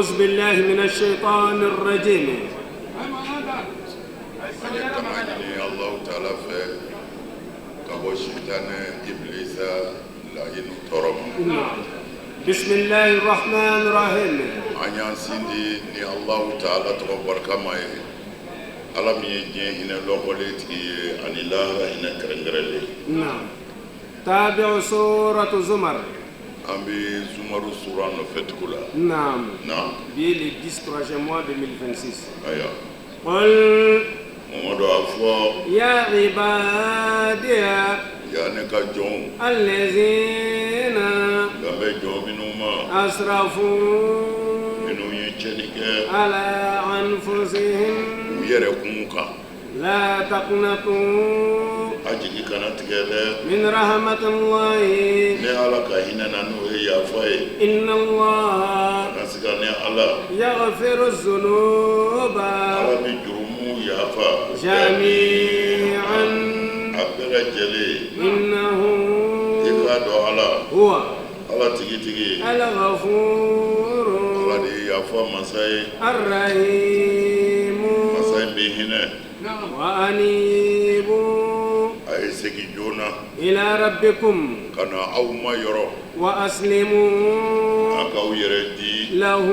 أعوذ بالله من الشيطان الرجيم. An ye tanga ɲini Alahu taala fɛ ka bɔ sitanɛ ibilisa layinu tɔɔrɔ ma. نعم. بسم الله الرحمن الرحيم. An y'an sindi ni Alahu taala tɔgɔ barikama ye, Ala min ye diɲɛ hinɛ lɔkɔlen tigi ye ani lahara hinɛ kɛrɛnkɛrɛnlen. نعم. تابع سورة زمر. An bɛ Zumaru sura nɔfɛ tugu la. نعم. Na. Bi le 10 troisième mois 2026. Ayiwa. قل Mamadu, a fɔ. يا عبادي Ya ne ka jɔnw. الذين Kan bɛ jɔn minnu ma. أسرفوا Minnu ye tiɲɛni kɛ. على أنفسهم. U yɛrɛ kun kan. لا تقنطوا A jigi kana tigɛ dɛ. من رحمة الله. Ne Ala ka hinɛ na, n'o ye yafa ye. إن الله Ka siga ne Ala. يغفر الذنوب Ala bɛ jurumu yafa. جميعا. A bɛɛ lajɛlen. إنه I k'a dɔn Ala. هو Ala tigitigi. الغفور Ala de ye yafa masa ye. الرحيم. Masa in bɛ hinɛ. وأنيبوا A ye segin joona. إلى ربكم. Ka na aw ma yɔrɔ. وأسلموا A k'aw yɛrɛ di له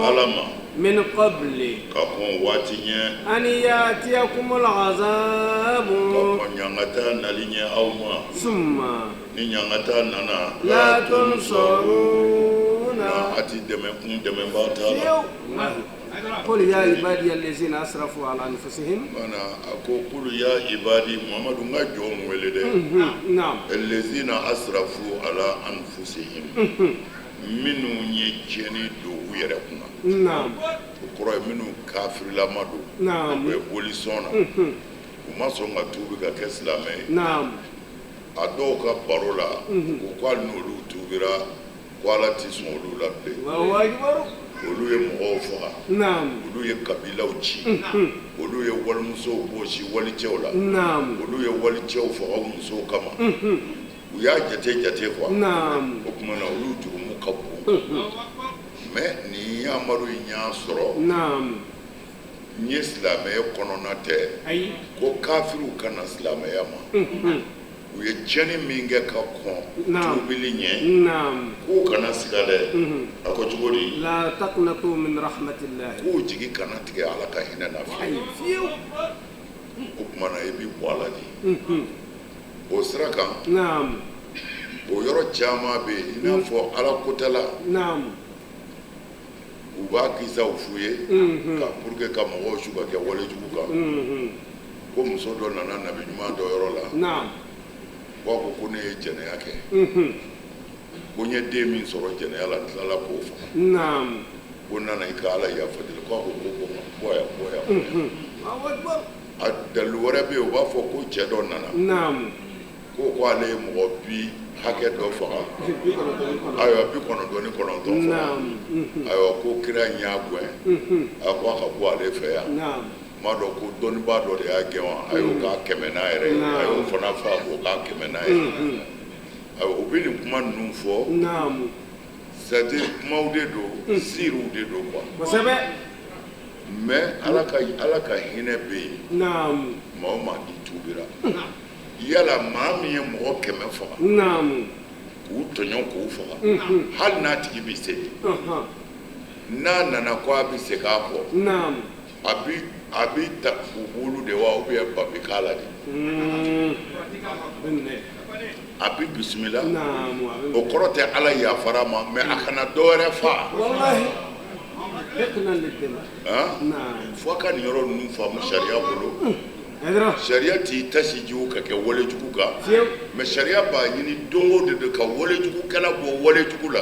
Ala ma. من قبل Ka kɔn waati ɲɛ. أن يأتيكم العذاب. Ka kɔn ɲangata nali ɲɛ aw ma. ثم Ni ɲangata nana. لا تنصرون. Na a ti dɛmɛ kun dɛmɛbaa t'a la. قل يا عبادي الذين أسرفوا على أنفسهم. Mana a ko قل يا عبادي, Muhamadu, n ka jɔnw wele dɛ. نعم. الذين أسرفوا على أنفسهم, minnu ye tiɲɛni don u yɛrɛ kunna. نعم. O kɔrɔ ye minnu kafirilama don. نعم. U ye bolisɔn na, u ma sɔn ka tuubi ka kɛ silamɛ ye. نعم. A dɔw ka baro la, u ko hali n'olu tuubira, ko Ala ti sɔn olu la bilen. الله أكبر. Olu ye mɔgɔw faga. نعم. Olu ye kabilaw ci. Olu ye walimusow gosi walicɛw la. نعم. Olu ye walicɛw faga u musow kama. U y'a jate jate quoi. نعم. O tuma na, olu jurumu ka bon, mais nin yamaru in y'a sɔrɔ. نعم. N ye silamɛya kɔnɔna tɛ. أي. Ko kafiriw ka na silamɛya ma, u ye tiɲɛni min kɛ ka kɔn tuubili ɲɛ, نعم. k'u kana siga dɛ. A ko cogo di? لا تقنطوا من رحمة الله. K'u jigi kana tigɛ Ala ka hinɛ na fiyewu. فيو. O tuma na, i bi bɔ a la de o sira kan. نعم. O yɔrɔ caman bɛ yen, i n'a fɔ Ala kotala. نعم. U b'a kisaw f'u ye ka pour que ka mɔgɔw su ka kɛ walejugu kan. Ko muso dɔ nana nabi ɲuman dɔ yɔrɔ la. نعم. Ko a ko ko ne ye jɛnɛya kɛ, ko n ye den min sɔrɔ jɛnɛya la, n tilala k'o faga. نعم. Ko n nana i ka Ala yafa deli. Ko a ko ko bɔ yan, bɔ yan, bɔ yan. الله أكبر. A dalilu wɛrɛ bɛ yen, u b'a fɔ ko cɛ dɔ nana. نعم. Ko ale ye mɔgɔ bi hakɛ dɔ faga, ayiwa, 99 faga. نعم. Ayiwa, ko kira in y'a gɛn, a ko a ka bɔ ale fɛ yan. نعم. N m'a dɔn ko dɔnnibaa dɔ de y'a gɛn wa, a y'o k'a kɛmɛ n'a yɛrɛ ye, a y'o fana fa k'o k'a kɛmɛ n'a ye. Ayiwa, u bɛ nin kuma ninnu fɔ. نعم. C'est à dire kumaw de don, siiriw de don quoi. Kosɛbɛ. Mais Ala ka hinɛ bɛ yen. نعم. Maa o maa n'i tuubira, yala maa min ye mɔgɔ 100 faga, نعم. k'u tɔɲɔ k'u faga, hali n'a tigi bɛ se, n'a nana ko a bɛ segin a kɔ, نعم. a bi ta u bolo de wa, ou bien ba bɛ k'a la de? A bi bisimila. نعم. O kɔrɔ tɛ Ala yafara ma, mais a kana dɔ wɛrɛ fa. والله حقنا للدماء. Han. نعم. Fo a ka nin yɔrɔ ninnu faamu sariya bolo. Haidara. Sariya t'i tasi jugu ka kɛ walejugu kan. Fiyewu. Mais sariya b'a ɲini don o don de ka walejugukɛla bɔ walejugu la.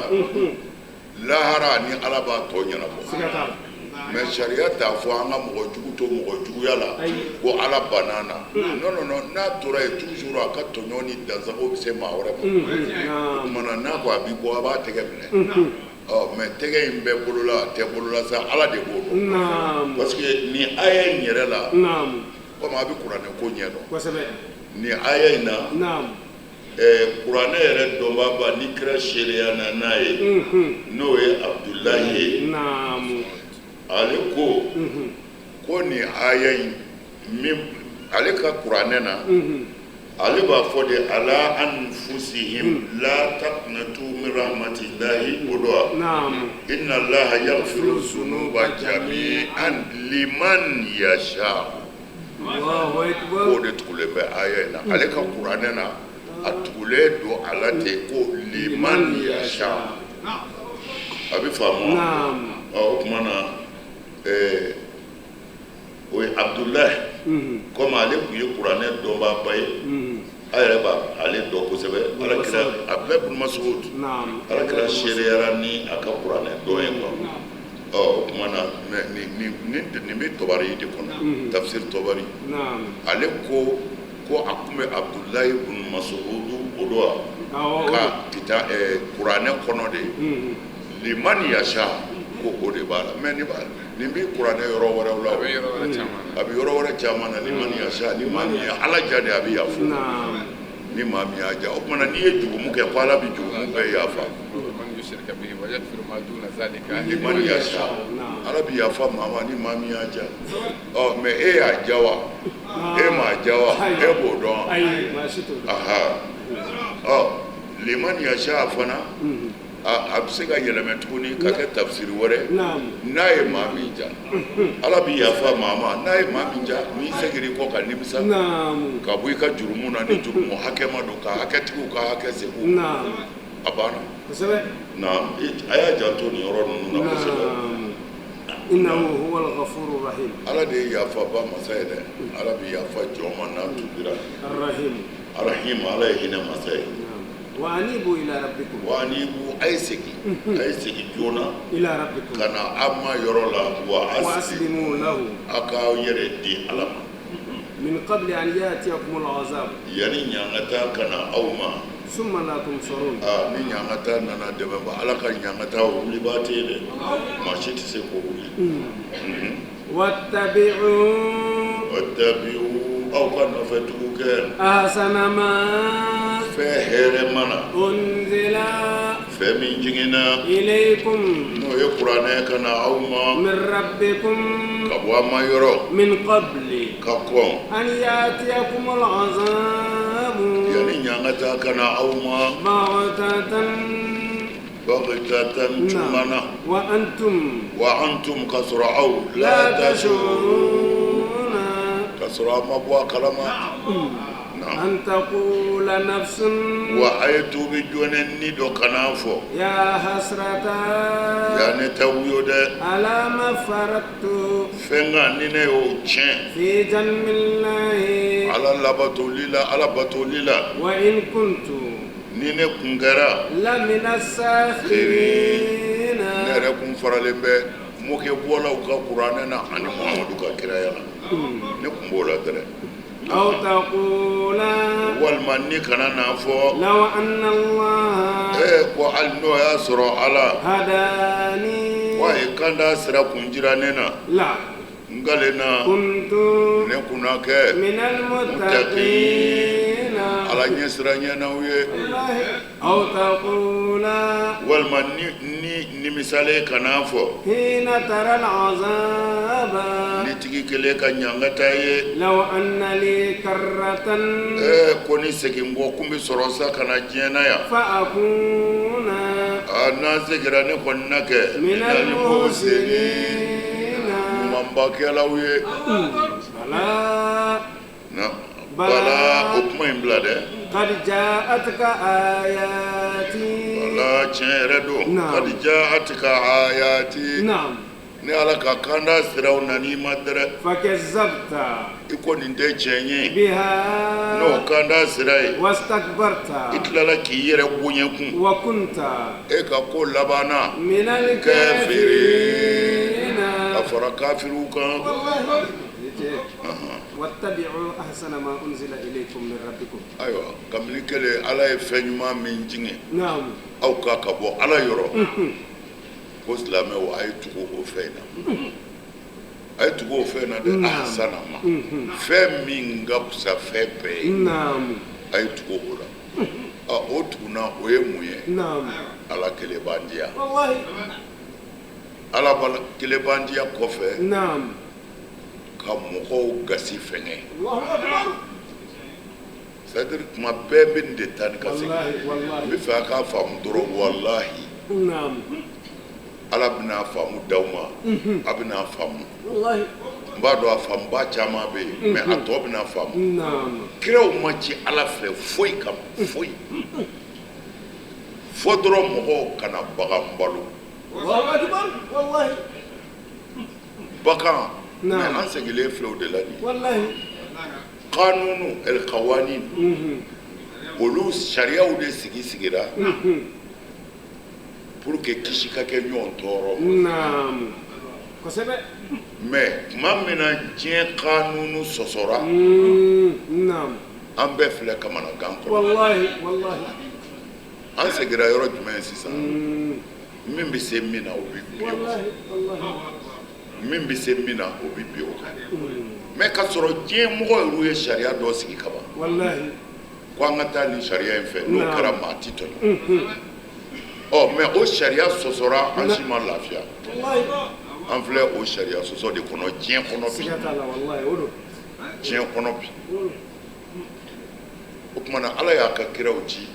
Lahara ni Ala b'a tɔ ɲɛnabɔ. Siga t'a la. Mais sariya t'a fɔ an ka mɔgɔ jugu to mɔgɔ juguya la. Ayi. Ko Ala banna na. Non, non, non, n'a tora yen toujours, a ka tɔɲɔ ni dansago bɛ se maa wɛrɛ ma. O نعم. tuma na, n'a ko a b'i bɔ, a b'a tɛgɛ minɛ. Ɔ, mais tɛgɛ in bɛ bolo la, a tɛ bolo la sa, Ala de b'o dɔn. نعم. Parce que nin aya in yɛrɛ la, نعم. komi a bɛ kuranɛ ko ɲɛ dɔn, Kosɛbɛ. nin aya in na, نعم. Kuranɛ yɛrɛ dɔnbaaba ni kira seereyana n'a ye, n'o ye Abudulayi ye, ale ko nin aya in min ale ka kuranɛ na, ale b'a fɔ de ala anfusihim la taqnatu min rahmatillahi, o don wa? Inna allaha yaghfiru dhunuba jami'an liman yasha. K'o de tugulen bɛ aya in na. Ale ka kuranɛ na, a tugulen don a la ten ko liman yasha. A bɛ faamu wa? O tuma na, o ye Abudulayi. Komi ale tun ye kuranɛ dɔnbaaba ye, a yɛrɛ b'a ale dɔn kosɛbɛ. Ala kira Abudulayi bin Masud, ala kira seereyara ni a ka kuranɛ dɔn ye quoi. Ɔ, o tuma na, mais nin bɛ Tɔbari de kɔnɔ, tafsir Tɔbari. Ale ko a tun bɛ Abudulayi bin Masud, o don wa, ka kita kuranɛ kɔnɔ de, liman yasha, ko o de b'a la. Mais nin bɛ kuranɛ yɔrɔ wɛrɛw la. A bɛ yɔrɔ wɛrɛ caman na. A bɛ yɔrɔ wɛrɛ caman na, liman yasha. Ni maa min ye Ala ja de, a bɛ yafa. Ni maa min y'a ja, o tuma na, n'i ye jurumu kɛ, ko Ala bɛ jurumu bɛɛ yafa. Man yushrika bihi wa yaghfiru ma duna zalika liman yasha, Ala bɛ yafa maa ma ni maa min y'a ja. Ɔ, mais e y'a ja wa, e m'a ja wa, e b'o dɔn? Ayi, maa si t'o dɔn. Aha, ɔ, liman yasha fana, a bɛ se ka yɛlɛmɛ tuguni ka kɛ tafsiri wɛrɛ. N'a ye maa min ja, Ala bɛ yafa maa ma n'a ye maa min ja, n'i seginna i kɔ ka nimisa ka bɔ i ka jurumu na, ni jurumu hakɛ ma don, ka hakɛtigiw ka hakɛ segin, a banna. Na a y'a janto nin yɔrɔ ninnu na kosɛbɛ. Innahu huwa al-ghafuru rahim. Ala de ye yafaba masa ye dɛ. Ala bɛ yafa jɔn ma n'a tubira. Arrahim. Arahim, Ala ye hinɛ masa ye. Wa anibu ila rabbikum. Wa anibu, a ye segin, a ye segin joona ila rabbikum ka na aw ma yɔrɔ la, wa wa aslimu lahu, a k'aw yɛrɛ di Ala ma. Min qabli an ya'tiyakum al-azab, yanni ɲangata ka na aw ma. Summa la tunsarun. Aa, ni ɲangata nana, dɛmɛ ba Ala ka ɲangata, o wulibaa tɛ yen dɛ, maa si tɛ se k'o wuli. Wattabi'u wattabi'u, aw ka nɔfɛ tugu kɛ. Ahsana ma fɛn hɛrɛ mana unzila fɛn min jiginna ilaykum n'o ye kuranɛ ka na aw ma min rabbikum ka bɔ a ma yɔrɔ min qabli ka kɔn an ya'tiyakum al-azab yanni ɲangata ka na aw ma baghtatan baghtatan, cumana wa antum wa antum, ka sɔrɔ aw la tash'uruna ka sɔrɔ aw ma bɔ a kalama na. An taqula nafsun wa a ye tuubi joona ni dɔ kana fɔ ya hasrata ya ne ta wuyo dɛ ala ma farattu fɛn kan ni ne y'o tiɲɛ fi jambillahi Ala labatoli la, Ala batoli la. Wa in kuntu ni ne kun kɛra la mina sakhirina ne yɛrɛ kun faralen bɛ mokɛ bɔlaw ka kuranɛ na ani Muhamadu ka kiraya la, ne kun b'o la dɛrɛ. Aw taqula walima ni kana n'a fɔ law anna Allah ko hali n'o y'a sɔrɔ Ala hadani ko a ye kanda sira kun jira ne na la n na kuntu ne kunna kɛ min almuttaqina Ala ɲɛ sira ɲɛnaw ye. Aw taqula walima ni nimisalen kana fɔ hina tara al'azaba ni tigi kelen ka ɲangata ye law anna li karratan ko ni segin kɔ kun bɛ sɔrɔ sa ka na diɲɛ na yan fa akuna aa, n'an seginna, ne kɔni na kɛ min almuhsinina ɲumanbakɛlaw ye. Bala na bala, o kuma in bila dɛ. Qad ja'atka ayati bala, tiɲɛ yɛrɛ don. Naam. Qad ja'atka ayati na'am ni Ala ka kanda siraw nan'i ma dɛrɛ fakazzabta i ko nin tɛ tiɲɛ ye biha n'o kanda sira ye wastakbarta i tilala k'i yɛrɛ bonya kun wa kunta e ka ko labanna min alkafirina ka fara kafiriw kan. Wattabi'u ahsana ma unzila ilaykum min rabbikum. Ayiwa, kabini kelen Ala ye fɛn ɲuman min jigin aw ka bɔ Ala yɔrɔ, ko silamɛw, a ye tugu o fɛn in na, a ye tugu o fɛn na dɛ. Ahsana ma, fɛn min ka fisa fɛn bɛɛ ye, a ye tugu o la. O tugunna, o ye mun ye? Ala kelenbandiya. Ala kelenbandiya kɔfɛ, ka mɔgɔw gasi fɛngɛ. C'est à dire, tuma bɛɛ bɛ nin de taa ni ka segin. N bɛ fɛ a k'a faamu dɔrɔn, walahi, Ala bɛna faamu d'aw ma, a bɛna faamu. N b'a dɔn a faamuba caman bɛ yen, mais a tɔ bɛna faamu. Kiraw ma ci Ala fɛ foyi kama, foyi fɔ dɔrɔn mɔgɔw kana bagan balo. Bagan, mais an segilen filɛ o de la nin ye. Kanunu el kawanin, olu sariyaw de sigi sigira pour que kisi ka kɛ ɲɔgɔn tɔɔrɔ ma. Kosɛbɛ. Mais tuma min na diɲɛ kanunu sɔsɔra, an bɛɛ filɛ kamanagan kɔnɔ. Wallahi, wallahi. An segira yɔrɔ jumɛn sisan? Min bɛ se min na, o bɛ bi o kan. Min bɛ se min na, o bɛ bi o kan. Mais ka sɔrɔ diɲɛ mɔgɔ yɛrɛ ye sariya dɔ sigi ka ban ko an ka taa nin sariya in fɛ, n'o kɛra, maa ti tɔɲɔ. Ɔ, mais o sariya sɔsɔra, an si ma lafiya. An filɛ o sariya sɔsɔ de kɔnɔ diɲɛ kɔnɔ bi. Diɲɛ kɔnɔ bi. O tuma na, Ala y'a ka kiraw ci.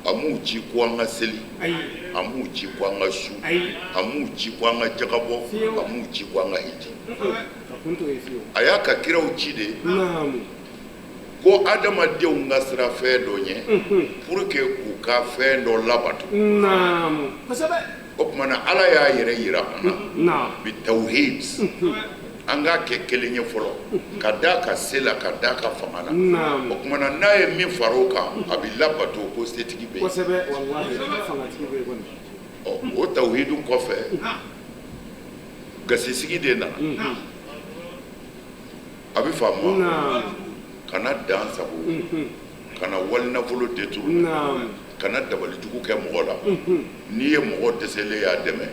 A m'u ci ko an ka seli, a m'u ci ko an ka sun, a m'u ci ko an ka jagabɔ, a m'u ci ko an ka hiji. A y'a ka kiraw ci de ko adamadenw ka sira fɛn dɔ ɲɛ pour que u ka fɛn dɔ labato. O tuma na, Ala y'a yɛrɛ yira an na bi tawhid, an k'a kɛ kelen ye fɔlɔ, ka d'a ka se la, ka d'a ka fanga la. O tuma na, n'a ye min fara o kan, a bɛ labato ko setigi bɛ yen. Ɔ, o tawhidu kɔfɛ, gasisigi de nana. A bɛ faamu wa? Kana dan sago, kana wali nafolo détourner, kana dabalijugu kɛ mɔgɔ la. N'i ye mɔgɔ dɛsɛlen y'a dɛmɛ,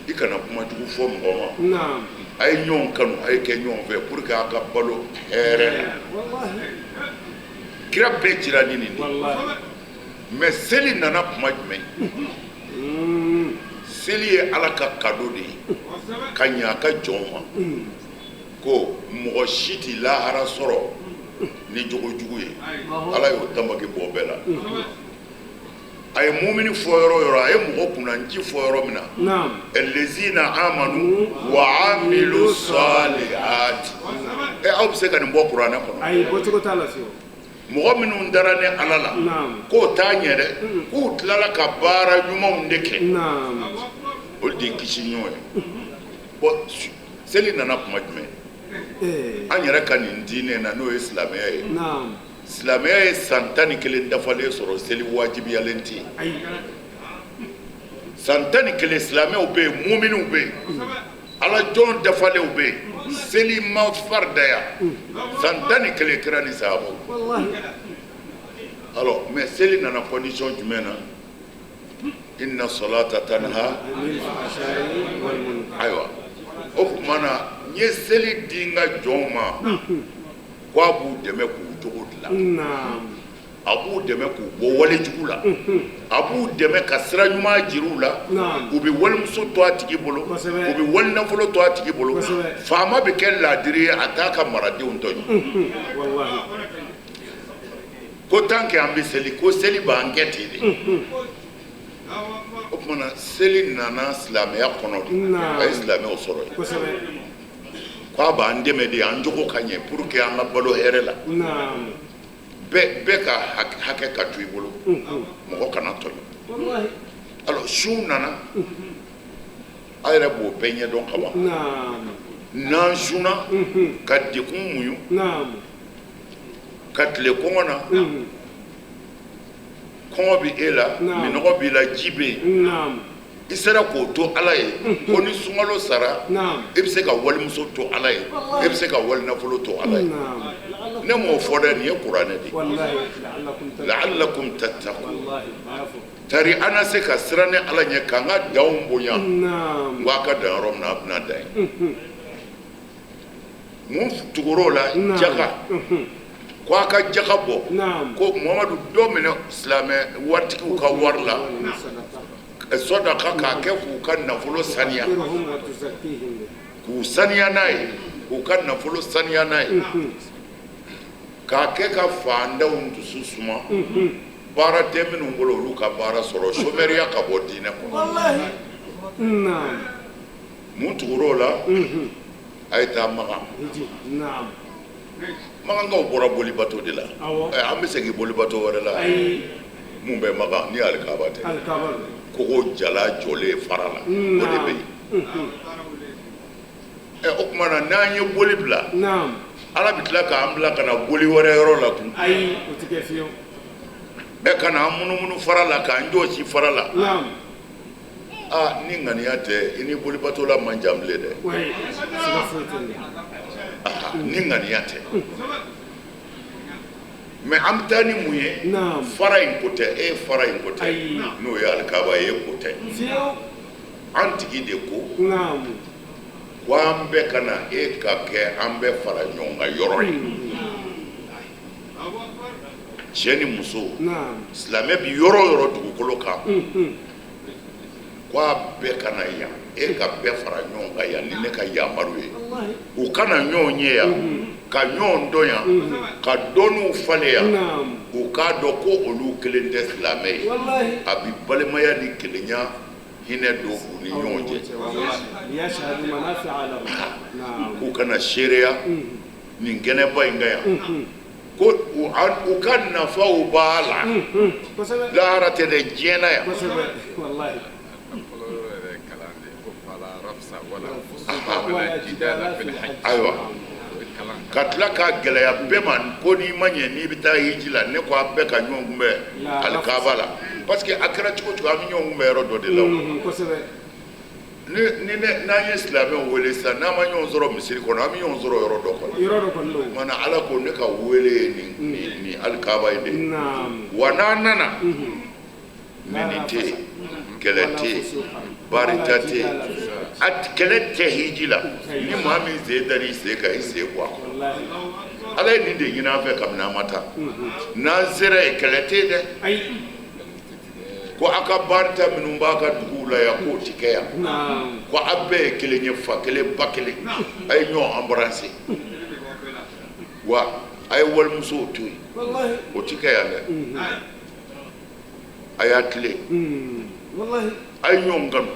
i kana kuma jugu fɔ mɔgɔ ma. A ye ɲɔgɔn kanu, a ye kɛ ɲɔgɔn fɛ pour que a ka balo hɛrɛ la. Kira bɛɛ cira ni nin de. Mais seli nana kuma jumɛn? Seli ye Ala ka cadeau de ye ka ɲɛ a ka jɔnw ma, ko mɔgɔ si tɛ lahara sɔrɔ ni jogo jugu ye. Ala y'o tanbaki bɔ bɛɛ la. A ye mumini fɔ yɔrɔ o yɔrɔ, a ye mɔgɔ kunnanci fɔ yɔrɔ min na, allazina amanu wa amilu salihati. Ɛ, aw bɛ se ka nin bɔ kuranɛ kɔnɔ? Ayi, bɔcogo t'a la fiyewu. Mɔgɔ minnu dara ni Ala la, k'o t'a ɲɛ dɛ, k'u tilala ka baara ɲumanw de kɛ, olu de ye kisi ɲɔgɔn ye. Bon, seli nana kuma jumɛn? An yɛrɛ ka nin diinɛ na, n'o ye silamɛya ye, silamɛya ye san 11 dafalen sɔrɔ, seli wajibiyalen tɛ yen. San 11, silamɛw bɛ yen, muminiw bɛ yen, Ala jɔn dafalenw bɛ yen, seli ma faridaya san 11, kira ni sahabaw. Alors, mais seli nana condition jumɛn na? Inna salata tanha. Ayiwa, o tuma na, n ye seli di n ka jɔnw ma ko a b'u dɛmɛ k'u jogo dilan, a b'u dɛmɛ k'u bɔ walejugu la, a b'u dɛmɛ ka sira ɲuman jira u la. U bɛ walimuso to a tigi bolo, u bɛ wali nafolo to a tigi bolo. Faama bɛ kɛ laadiri ye, a t'a ka maradenw tɔɲɔ. Ko tant que an bɛ seli, ko seli b'an kɛ ten de. O tuma na, seli nana silamɛya kɔnɔ de, a ye silamɛw sɔrɔ yen k'a b'an dɛmɛ de an jogo ka ɲɛ pour que an ka balo hɛrɛ la, bɛɛ ka hakɛ ka to i bolo, mɔgɔ kana tɔɲɔ. Alors, sun nana, a yɛrɛ b'o bɛɛ ɲɛdɔn ka ban. N'an sunna ka degun muɲu, ka tile kɔngɔ na, kɔngɔ bɛ e la, minɔgɔ b'i la, ji bɛ yen, i sera k'o to Ala ye, ko ni sunkalo sara, i bɛ se ka walimuso to Ala ye, i bɛ se ka wali nafolo to Ala ye. Ne m'o fɔ dɛ, nin ye kuranɛ de ye. La'allakum tattaqun. Tari an na se ka siran ni Ala ɲɛ, k'an ka danw bonya. N ko a ka dan yɔrɔ min na, a bɛna dan yen. Mun tugur'o la? Jaka. Ko a ka jaka bɔ, ko Muhamadu dɔ minɛ silamɛ waritigiw ka wari la, sɔdaka k'a kɛ k'u ka nafolo saniya, k'u saniya n'a ye, k'u ka nafolo saniya n'a ye, k'a kɛ ka faantanw dusu suma, baara tɛ minnu bolo olu ka baara sɔrɔ, somɛriya ka bɔ diinɛ kɔnɔ. Mun tugur'o la? A ye taa Makan. Makankaw bɔra bolibato de la. An bɛ segin bolibato wɛrɛ la mun bɛ Makan ni alikaba tɛ? Kogo jala jɔlen fara la, o de bɛ yen. O tuma na n'an ye boli bila, Ala bɛ tila k'an bila ka na boli wɛrɛ yɔrɔ la tun? Ayi, o tɛ kɛ fiyewu. Ɛ, ka na an munumunu fara la, k'an jɔsi fara la. Aa, ni ŋaniya tɛ, i ni bolibatola man jan bilen dɛ. Ni ŋaniya tɛ. Mais an bɛ taa ni mun ye? Fara in ko tɛ, e fara in ko tɛ, n'o ye alikaba ye, ko tɛ. An tigi de ko ko an bɛɛ ka na, e ka kɛ an bɛɛ fara ɲɔgɔn kan yɔrɔ ye, cɛ ni muso, silamɛ bi yɔrɔ o yɔrɔ dugukolo kan, ko a bɛɛ ka na yan, e ka bɛɛ fara ɲɔgɔn kan yan ni ne ka yamaru ye. U ka na ɲɔgɔn ye yan, ka ɲɔgɔn dɔn yan, ka dɔnniw falen yan, u k'a dɔn ko olu kelen tɛ silamɛ ye. A bi balimaya ni kelenya hinɛ don u ni ɲɔgɔn cɛ, k'u ka na seereya nin kɛnɛba in kan yan, ko u ka nafaw b'a la, lahara tɛ dɛ, diɲɛ na yan. Ayiwa, ka tila k'a gɛlɛya bɛɛ ma ko n'i ma ɲɛ n'i bɛ taa hiji la, ne ko a bɛɛ ka ɲɔgɔn kunbɛn alikaba la, parce que a kɛra cogo cogo an bɛ ɲɔgɔn kunbɛn yɔrɔ dɔ de la. Ni n'an ye silamɛw wele sisan, n'an ma ɲɔgɔn sɔrɔ misiri kɔnɔ, an bɛ ɲɔgɔn sɔrɔ yɔrɔ dɔ kɔnɔ. Yɔrɔ dɔ kɔni don. Mana Ala ko ne ka wele ye nin nin alikaba in de ye. Wa n'an nana, nɛni tɛ yen, kɛlɛ tɛ yen, barita tɛ yen, a kɛlɛ tɛ hiji la. Ni maa min sen dar'i sen kan, i sen bɔ a kɔrɔ. Ala ye nin de ɲini an fɛ kabini an ma taa. N'an sera yen, kɛlɛ tɛ yen dɛ. Ko a ka barita minnu b'a ka duguw la yan, k'o ti kɛ yan. Ko a bɛɛ ye kelen ye, fa kelen ba kelen, a ye ɲɔgɔn embrasser, wa a ye walimusow to yen, o ti kɛ yan dɛ. A y'a tilen, a ye ɲɔgɔn kanu,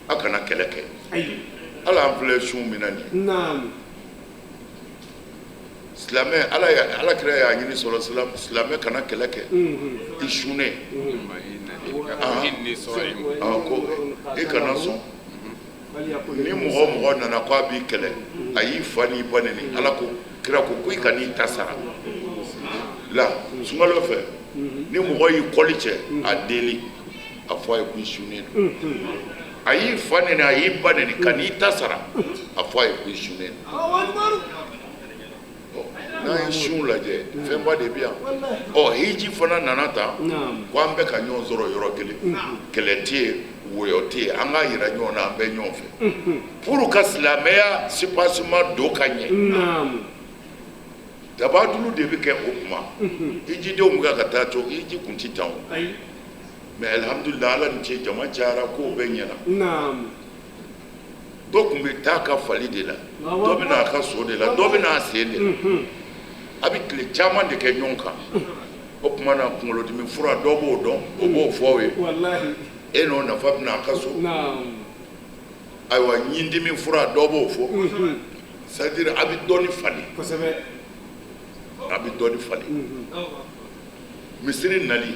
a kana kɛlɛ kɛ. Ala an filɛ sun min na nin ye, silamɛ, ala ya ala kira y'a ɲini sɔrɔ silamɛ kana kɛlɛ kɛ i sunnen ko i kana sɔn. Ni mɔgɔ mɔgɔ nana ko a b'i kɛlɛ, a y'i fa n'i ba neni, ala ko kira ko ko i kan'i ta sara la. Sunkalo fɛ, ni mɔgɔ y'i kɔli cɛ, a deli, a fɔ a ye ko i sunnen don. A y'i fa neni, a y'i ba neni, kan'i ta sara, a fɔ a ye ko i sunnen don. N'an ye sun lajɛ, fɛnba de bɛ yan. Ɔ, hiji fana nana tan, ko an bɛɛ ka ɲɔgɔn sɔrɔ yɔrɔ kelen, kɛlɛ tɛ yen, wɔyɔ tɛ yen, an k'a yira ɲɔgɔn na an bɛɛ ɲɔgɔn fɛ, pour ka silamɛya soubassement don ka ɲɛ. Tabadulu de bɛ kɛ o kuma. Hijidenw bɛ ka taa to hiji kun tɛ tan o, mais alhamdulillah, Ala ni ce, jama cayara, kow bɛɛ ɲɛna. Dɔ tun bɛ taa ka fali de la, dɔ bɛ n'a ka so de la, dɔ bɛ n'a sen de la. A bɛ tile caman de kɛ ɲɔgɔn kan. O tuma na kunkolodimi fura, dɔ b'o dɔn, o b'o fɔ aw ye, e n'o nafa bɛ n'a ka so. Ayiwa, ɲindimi fura, dɔ b'o fɔ. C'est à dire a bɛ dɔɔni falen, a bɛ dɔɔni falen. Misiri nali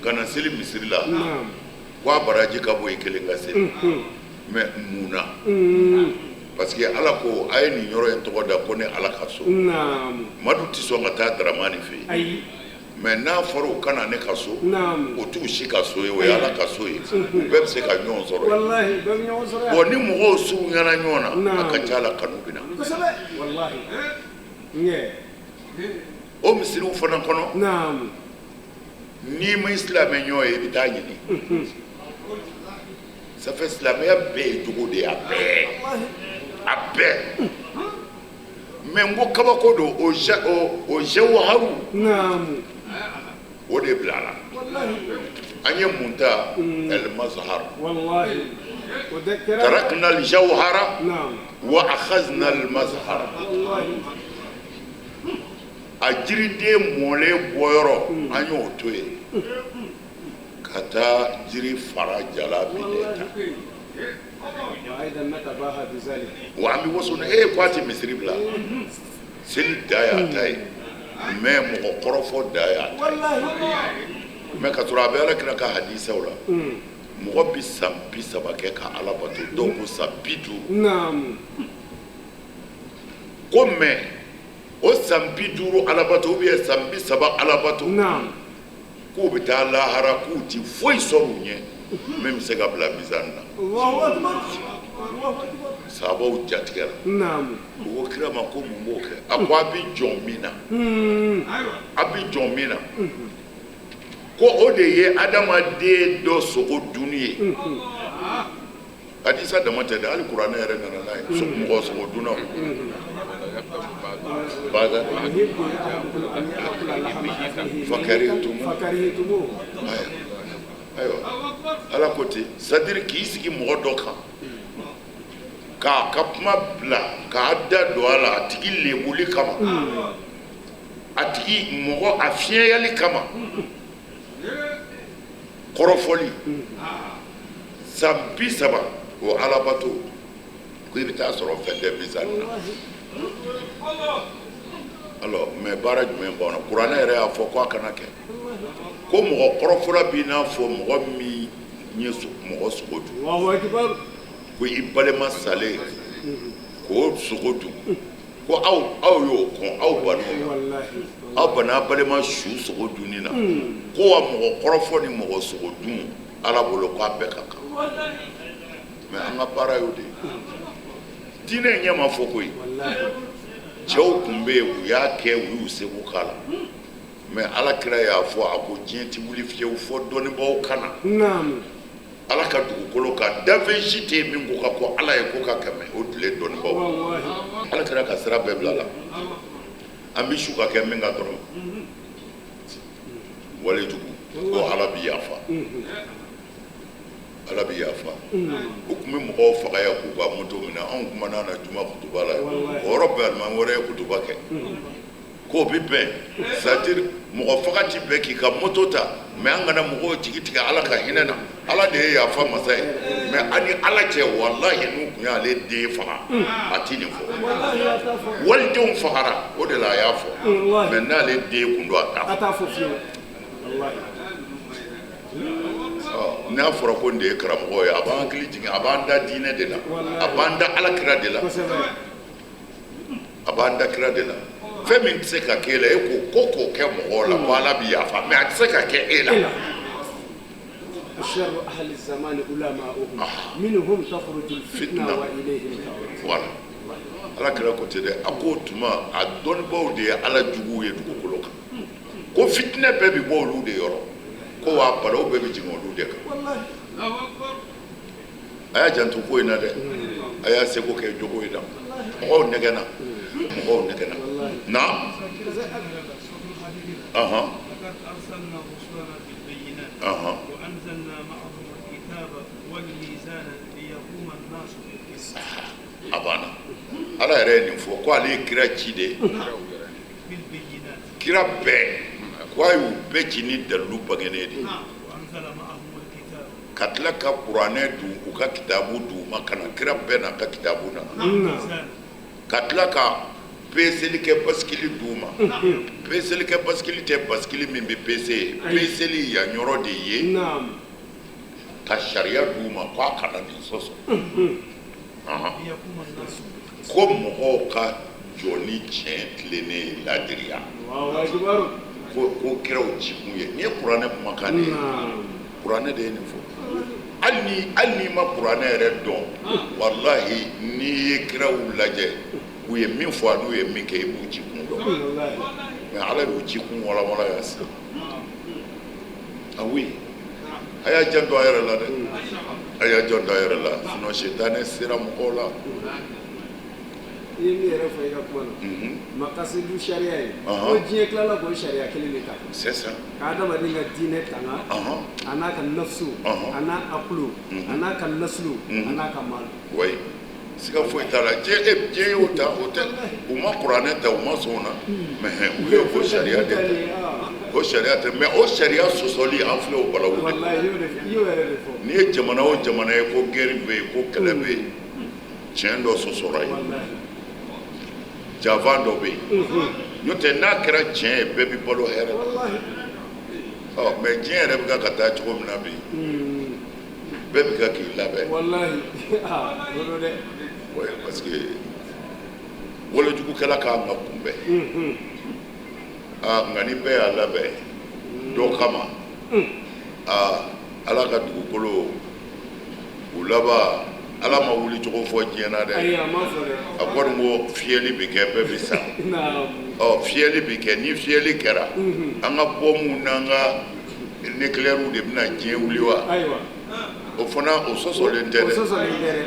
ka na seli misiri la, ko a baraji ka bon i kelen ka seli. Mais mun na? Parce que Ala ko a ye nin yɔrɔ in tɔgɔ da ko ne Ala ka so. Madu tɛ sɔn ka taa Daramani fɛ yen, mais n'a fɔra u ka na ne ka so, o t'u si ka so ye, o ye Ala ka so ye, u bɛɛ bɛ se ka ɲɔgɔn sɔrɔ yen. Bon, ni mɔgɔw surunyana ɲɔgɔn na, a ka ca la kanu bɛ na. O misiriw fana kɔnɔ, n'i ma silamɛ ɲɔgɔn ye, i bɛ taa ɲini. Ça fait silamɛya bɛɛ ye jogo de ye, a bɛɛ, a bɛɛ. Mais n ko kabako don, o o jawharu, o de bilala. An ye mun ta? El mazhar. Wallahi, o de kɛra. Tarakna al jawhara wa akhazna al mazhar. Wallahi. A jiriden mɔlen bɔyɔrɔ, an y'o to yen ka taa jiri fara jala binnen ta. وأيضا نتباهى بذلك. Wa an bɛ waso ni e ko a tɛ misiri bila, seli da y'a ta ye, mais mɔgɔ kɔrɔfɔ da y'a ta ye. Mais ka sɔrɔ a bɛ Ala kira ka hadisaw la, mɔgɔ bi san 30 kɛ ka Ala bato, dɔw ko san 50. Ko mais o san 50 Ala bato ou bien san 30 Ala bato, k'u bɛ taa lahara, k'u ti foyi sɔrɔ u ɲɛ min bɛ se ka bila mizani na. الله أكبر، الله أكبر. Sahabaw jatigɛra. U ko kira ma ko mun b'o kɛ? A ko a bɛ jɔn min na, a bɛ jɔn min na, ko o de ye adamaden dɔ sogo dunni ye. Hadisa dama tɛ dɛ, hali kuranɛ yɛrɛ nana n'a ye, mɔgɔ sogo dunnaw baga. يحب أحدكم أن يأكل لحم أخيه فكرهتموه. فكرهتموه. Ayiwa, Ala ko ten, c'est à dire k'i sigi mɔgɔ dɔ kan k'a ka kuma bila, k'a da don a la, a tigi lebuli kama, a tigi mɔgɔ a fiɲɛyali kama, kɔrɔfɔli, san 30 o alabato, ko i bɛ taa sɔrɔ fɛn tɛ mizani na. Alors, mais baara jumɛn b'anw na? Kuranɛ yɛrɛ y'a fɔ ko a kana kɛ, ko mɔgɔ kɔrɔfɔla b'i n'a fɔ mɔgɔ min ye mɔgɔ sogo dun. الله أكبر. Ko i balima salen k'o sogo dun, ko aw y'o kɔn, aw bann'o la. Wallahi. Aw banna balima su sogo dunni na, ko wa mɔgɔ kɔrɔfɔ ni mɔgɔ sogo dun, Ala bolo k'a bɛɛ ka kan. Mais an ka baara y'o de ye, diinɛ ɲɛ ma fɔ koyi. Wallahi. Cɛw tun bɛ yen, u y'a kɛ, u y'u seko k'a la, mais Ala kira y'a fɔ, a ko diɲɛ ti wuli fiyewu fɔ dɔnnibaaw ka na Ala ka dugukolo kan. Danfɛn si tɛ yen min ko ka ko Ala ye ko ka kɛmɛ o tile dɔnnibaaw. Wallahi. Ala kira ka sira bɛɛ bila la, an bɛ su ka kɛ min kan dɔrɔn, walejugu ko Ala bi yafa, Ala bi yafa. U tun bɛ mɔgɔw faga yan k'u ka moto minɛ. Anw kumana na juma kutuba la, o yɔrɔ bɛɛ alimami wɛrɛ ye kutuba kɛ k'o bi bɛn, c'est à dire mɔgɔ faga ti bɛn k'i ka moto ta, mais an kana mɔgɔw jigi tigɛ Ala ka hinɛ na. Ala de ye yafa masa ye, mais an ni Ala cɛ, walahi, n'u tun y'ale den faga, a ti nin fɔ. Wallahi, a t'a fɔ. Walidenw fagara, o de la a y'a fɔ. Wallahi. Mais n'ale den kun don, a t'a fɔ. A t'a fɔ fiyewu, wallahi. Ɔ, n'a fɔra ko nin de ye karamɔgɔ ye, a b'an hakili jigin, a b'an da diinɛ de la, a b'an da Ala kira de la. A b'an da kira de la. Fɛn min tɛ se ka k'e la, e ko k'o kɛ mɔgɔw la ko Ala bi yafa, mais a tɛ se ka kɛ e la. إلى شر أهل الزمان علماؤهم منهم تخرج الفتنة فتنة. وإليهم تعود. Voilà, Ala kira ko ten dɛ, a ko o tuma a dɔnnibaaw de ye Ala juguw ye dugukolo kan, ko fitinɛ bɛɛ bi bɔ olu de yɔrɔ, ko wa balaw bɛɛ bi jigin olu de kan. Wallahi. A y'a janto ko in na dɛ, a y'a seko kɛ jogo in na. Mɔgɔw nɛgɛnna, mɔgɔw nɛgɛnna na. Ahan. لقد أرسلنا رسلنا بالبينات وأنزلنا معهم الكتاب والميزان ليقوم الناس بالقسط. A banna. Ala yɛrɛ ye nin fɔ ko ale ye kira ci de. بالبينات. Kira bɛɛ ko a y'u bɛɛ ci ni dalilu bangenen de ye. وأنزل معهم الكتاب. Ka tila ka kuranɛ d'u, u ka kitabu d'u ma ka na, kira bɛɛ n'a ka kitabu nana. والميزان. Ka tila ka peseli kɛ basikili d'u ma. Peseli kɛ basikili tɛ basikili min bɛ pese ye, peseli yan yɔrɔ de ye. Ka sariya d'u ma ko a kana nin sɔsɔ. Ahan. ليقوم الناس بالقسط. Ko mɔgɔw ka jɔ ni tiɲɛ tilennen ye, ladiriya. الله أكبر. Ko kiraw ci kun ye nin ye, kuranɛ kumakan de ye. Kuranɛ de ye nin fɔ. Hali n'i ma kuranɛ yɛrɛ dɔn, walahi, n'i ye kiraw lajɛ, u ye min fɔ ani u ye min kɛ, i b'u ci kun dɔn. Wallahi. Mais Ala y'u ci kun walawala yan sisan. Ah oui, a y'a janto a yɛrɛ la dɛ, a y'a janto a yɛrɛ la, sinon sitanɛ sera mɔgɔw la. I ye min yɛrɛ fɔ i ka kuma na, makasidu sariya ye ko diɲɛ tilala k'o sariya kelen de ta. C'est ça. Ka adamaden ka diinɛ tanga, a n'a ka nafsu, a n'a akulu, a n'a ka nasulu, a n'a ka malu. Oui, siga foyi t'a la. Diɲɛ y'o ta, o tɛ, u ma kuranɛ ta, u ma sɔn o na, mais u ye o sariya de ta, o sariya tɛ, mais o sariya sɔsɔli, an filɛ o balawu de. Walahi, i y'o yɛrɛ de fɔ. N'i ye jamana o jamana ye ko guerre bɛ yen, ko kɛlɛ bɛ yen, tiɲɛ dɔ sɔsɔra yen, janfa dɔ bɛ yen. N'o tɛ, n'a kɛra tiɲɛ ye, bɛɛ bɛ balo hɛrɛ la. Ɔ, mais diɲɛ yɛrɛ bɛ ka taa cogo min na bi, bɛɛ bɛ ka k'i labɛn. Walahi, aa, o don dɛ. Oui, parce que wolojugukɛla kan ka kunbɛn. Aa, nka ni bɛɛ y'a labɛn dɔ kama, aa, Ala ka dugukolo u laban, Ala ma wuli cogo fɔ diɲɛ na dɛ. Ayi, a ma fɔ dɛ. A kɔni ko fiyɛli bɛ kɛ, bɛɛ bɛ sa. Ɔ, fiyɛli bɛ kɛ, ni fiyɛli kɛra, an ka bɔmuw n'an ka nucléaires de bɛna diɲɛ wuli wa? Ayiwa. O fana, o sɔsɔlen tɛ dɛ. O sɔsɔlen tɛ dɛ,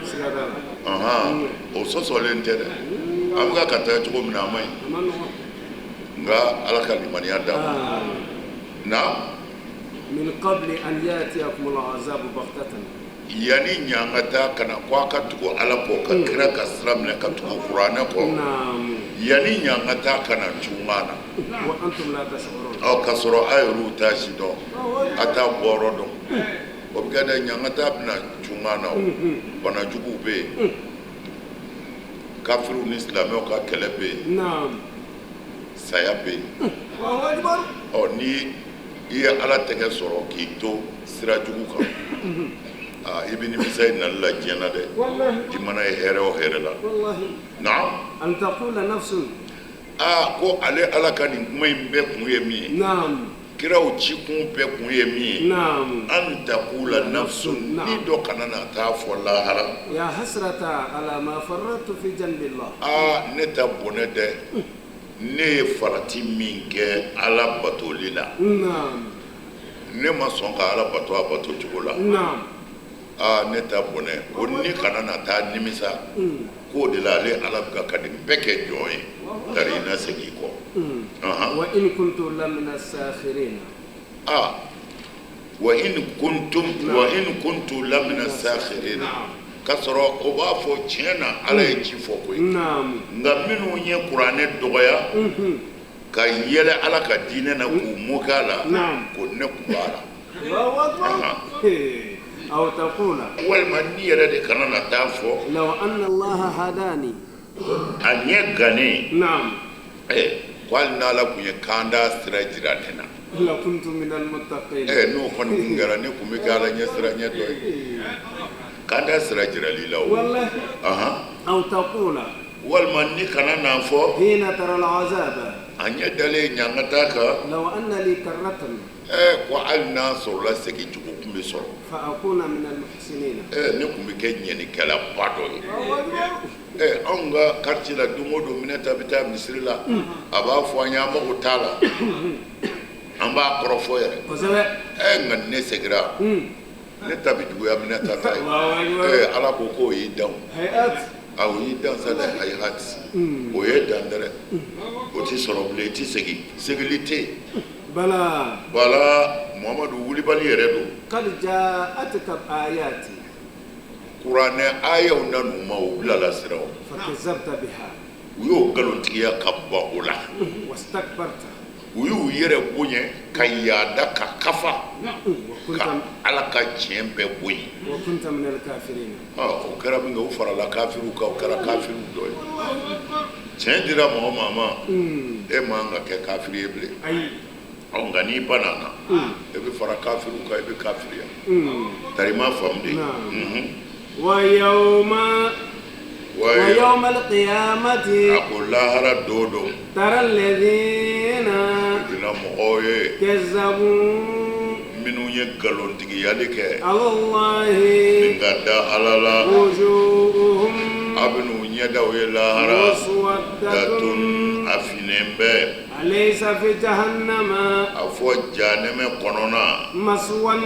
siga t'a la. O sɔsɔlen tɛ dɛ. An bɛ ka taa cogo min na, a man ɲi. A ma nɔgɔn. Nka Ala ka limaniya d'an ma. Na. Min qabli an yatiyakum al-azabu baghtatan. Yanni ɲangata ka na, ko a ka tugu Ala kɔ, ka kira ka sira minɛ, ka tugu kuranɛ kɔ, yanni ɲangata ka na cun an na. Wa antum la tash'urun. Ɔ, k'a sɔrɔ a yɛrɛw t'a si dɔn, a t'a bɔyɔrɔ dɔn. O bɛ kɛ dɛ, ɲangata bɛna cun an na. O bana juguw bɛ yen, kafiriw ni silamɛw ka kɛlɛ bɛ yen, saya bɛ yen. Ɔ, ni i ye Ala tɛgɛ sɔrɔ k'i to sira jugu kan, aa, i bɛ nimisa i nali la diɲɛ na dɛ, i mana ye hɛrɛ o hɛrɛ la. Naam. An taqula nafsun. Aa, ko ale Ala ka nin kuma in bɛɛ kun ye min ye, kiraw ci kun bɛɛ kun ye min ye, an taqula nafsun, ni dɔ kana na taa fɔ lahara. Ya hasrata ala ma farrattu fi janbillah. Aa, ne ta bɔnɛ dɛ, ne ye farati min kɛ Ala batoli la, ne ma sɔn ka Ala bato a bato cogo la. Aa, ne ta bɔnɛ ko ni kana na taa nimisa k'o de la, ale Ala bɛ ka nin bɛɛ kɛ jɔn ye, tari i na segin i kɔ. Wa in kuntum lamina sakhirin. Aa, wa in kuntum, wa in kuntu lamina sakhirin, k'a sɔrɔ o b'a fɔ tiɲɛ na, Ala ye ci fɔ koyi. Nka minnu ye kuranɛ dɔgɔya ka yɛlɛ Ala ka diinɛ na, k'u mokɛ a la, ko ne kun b'a la. Aw taqula. Walima ni yɛrɛ de kana na taa fɔ. Law anna Allaha hadani. A ɲɛ gannen. Ɛ, ko hali n'Ala kun ye kanda sira jira ne na. La kuntu minal muttaqin. Ɛ, n'o kɔni kun kɛra, ne kun bɛ kɛ Ala ɲɛ sira ɲɛ dɔ ye. Kanda sira jirali la o. Wallahi. Aw taqula. Walima ni kana n'a fɔ. Hina tara al-azaba. A ɲɛ dalen ɲangata kan. Law anna li karratan. Ɛ, ko hali n'a sɔrɔla segin cogo kun bɛ sɔrɔ. Fa akuna minal muhsinin. Ɛ, ne kun bɛ kɛ ɲɛnikɛlaba dɔ ye. Ɛ, anw ka quartier la, don o don Minɛta bɛ taa misiri la, a b'a fɔ an ye, an mago t'a la, an b'a kɔrɔfɔ yɛrɛ. Kosɛbɛ. Ɛ, nka ne seginna, ne ta bɛ juguya Minɛta ta ye. Ɛ, Ala ko k'o y'i dan. A, o y'i dan sa dɛ, hayihat. O ye dan dɛrɛ. O ti sɔrɔ bilen, i ti segin, segili tɛ yen. Bala. Bala, Muhamadu wulibali yɛrɛ don. Qad ja'atka ayati. Kuranɛ ayaw nan'u ma, u bilala sira o. Fakazabta biha. U y'o nkalontigiya ka ban o la. Wastakbarta. U y'u yɛrɛ bonya ka yaada ka kafa. Ka Ala ka tiɲɛ bɛɛ bonya. Wa kunta minal kafirin. O kɛra min kɛ, u farala kafiriw kan, o kɛra kafiriw dɔ ye. Tiɲɛ dira mɔgɔ maa ma, e man ka kɛ kafiri ye bilen. Ayi. Ɔ, nka n'i banna na, e bɛ fara kafiriw kan, e bɛ kafiriya. Tari ma faamu de. Wa yawma, wa yawma al-qiyamati. A ko lahara don don. Tara alladhina. I bɛna mɔgɔw ye. Kazzabu. Minnu ye nkalontigiyali kɛ. Alallahi. Ka da Ala la. Wujuhuhum. A bɛn'u ɲɛdaw ye lahara. Muswaddatun. A finnen bɛ. Alaysa fi jahannama. A fɔ jahanɛmɛ kɔnɔna. Maswan.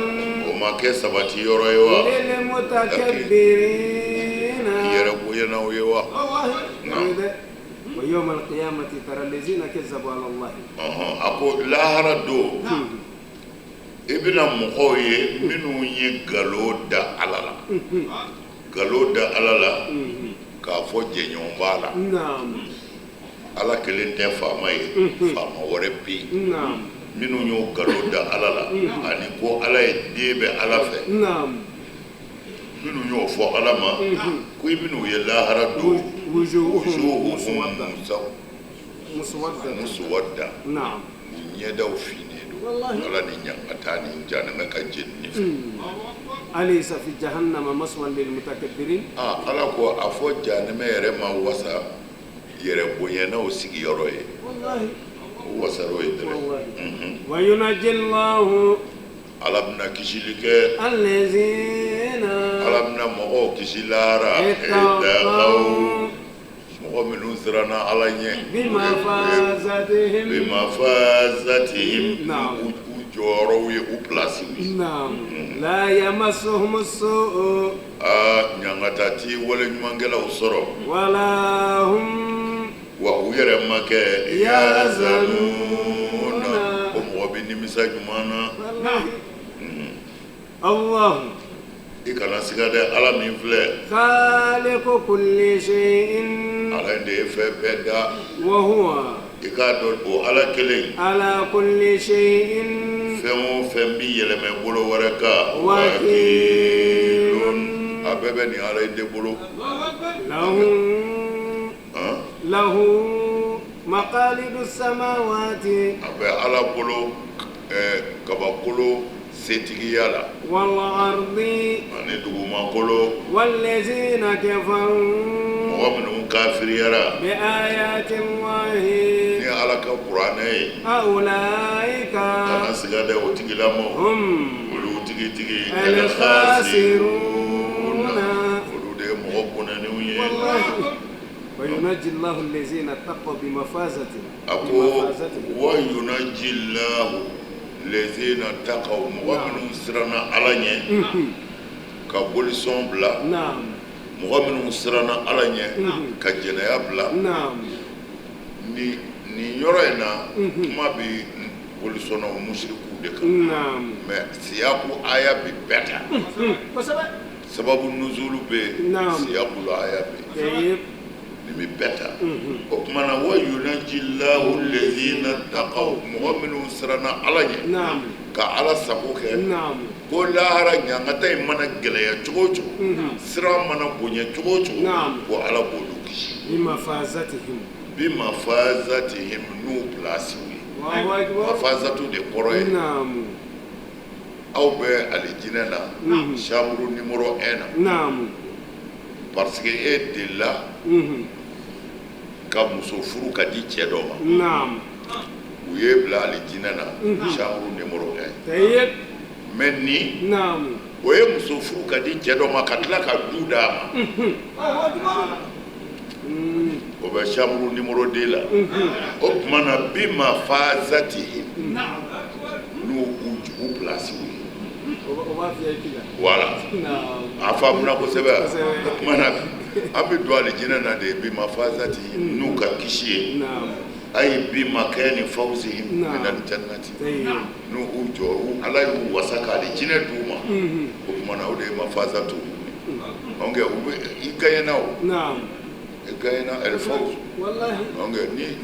O ma kɛ sabati yɔrɔ ye wa? Lil mutakabbirin. Yɛrɛ bonya. bonyanaw ye wa? Wa yawma alqiyamati tara allazina kazzabu ala Allah. A ko lahara don, i bɛna mɔgɔw ye minnu ye nkalon da Ala la, nkalon da Ala la k'a fɔ jɛɲɔgɔn b'a la. Ala kelen tɛ faama ye, faama wɛrɛ bɛ yen. Minnu y'o nkalon da Ala la, ani ko Ala ye den bɛ Ala fɛ, minnu y'o fɔ Ala ma, ko i bɛn'u ye lahara don, wujuhuhum muswadda, u ɲɛdaw finnen don Ala ni ɲangata ni jahanama ka jenini fɛ. Alaysa fi jahannama maswan lil mutakabbirin. Ala ko a fɔ jahanama yɛrɛ ma wasa yɛrɛ bonyanaw sigiyɔrɔ ye. O wasar'o ye dɛrɛ. Wa yunajjillahu, Ala bɛna kisili kɛ. Allazina, Ala bɛna mɔgɔw kisi lahara. Ittaqaw, mɔgɔ minnu siranna Ala ɲɛ. Bimafazatihim, bimafazatihim, u jɔyɔrɔw ye, u pilasiw ye. La yamassuhum as-su'u, ɲangata ti wale ɲumankɛlaw sɔrɔ. Wala hum, wa u yɛrɛ ma kɛ yahzanuna, ko mɔgɔ bɛ nimisa ɲuman na. Allah, i kana siga dɛ, Ala min filɛ. Khaliqu kulli shay'in, Ala in de ye fɛn bɛɛ da. Wa huwa, i k'a dɔn o Ala kelen. Ala kulli shay'in, fɛn o fɛn bi yɛlɛmɛ bolo wɛrɛ kan. Wakilun, a bɛɛ bɛ nin Ala in de bolo. Lahu maqalidu samawati, a bɛ Ala bolo kabakolo setigiya la. Wal ardi, ani dugumakolo. Wallazina kafaru, mɔgɔ minnu kafiriyara. Bi ayati Allahi, ni Ala ka kuranɛ ye. Ulaika, kana siga dɛ, o tigilamɔgɔw. Hum, olu tigitigi. Al-khasiruna, olu de ye mɔgɔ bɔnɛnenw ye. Wa yunajji Allahu allazina taqaw bimafazatihim. A ko wa yunajji Allahu lezina taqaw, mɔgɔ minnu siranna Ala ɲɛ ka bolisɔn bila, mɔgɔ minnu siranna Ala ɲɛ ka jɛnɛya bila. Nin yɔrɔ in na, kuma bɛ bolisɔnnaw musirikuw de kan, mais siyaku aya bɛ bɛɛ ta. Sababu nuzulu bɛ yen, siyaku aya bɛ yen, nin bɛ bɛɛ ta. O tuma na wa yunajillahu lezina taqaw, mɔgɔ minnu siranna Ala ɲɛ ka Ala sago kɛ, ko lahara ɲangata in mana gɛlɛya cogo o cogo, siran mana bonya cogo o cogo, ko Ala b'olu kisi. Bimafazatihim, n'u pilasiw ye. Mafazatu de kɔrɔ ye aw bɛ alijinɛ na, chambre numéro 1 na, parce que e delila ka muso furu ka di cɛ dɔ ma, u ye bila alijinɛ na, chambre numéro 1. Mais ni o ye muso furu ka di cɛ dɔ ma ka tila ka du d'a ma, o bɛ chambre numéro 2 la. O tuma na bimafazatihim, n'u u pilasiw ye. Voilà, a faamuna kosɛbɛ. O tuma na an bɛ don alijinɛ na de bimafazatihim, n'u ka kisi ye. Ayi bimakani fawzihim min aljannati, n'u u jɔ, Ala y'u wasa k'alijinɛ d'u ma. O tuma na o de ye mafazatu. Donc u bɛ i gagnena o, i gagnena el fawz. Donc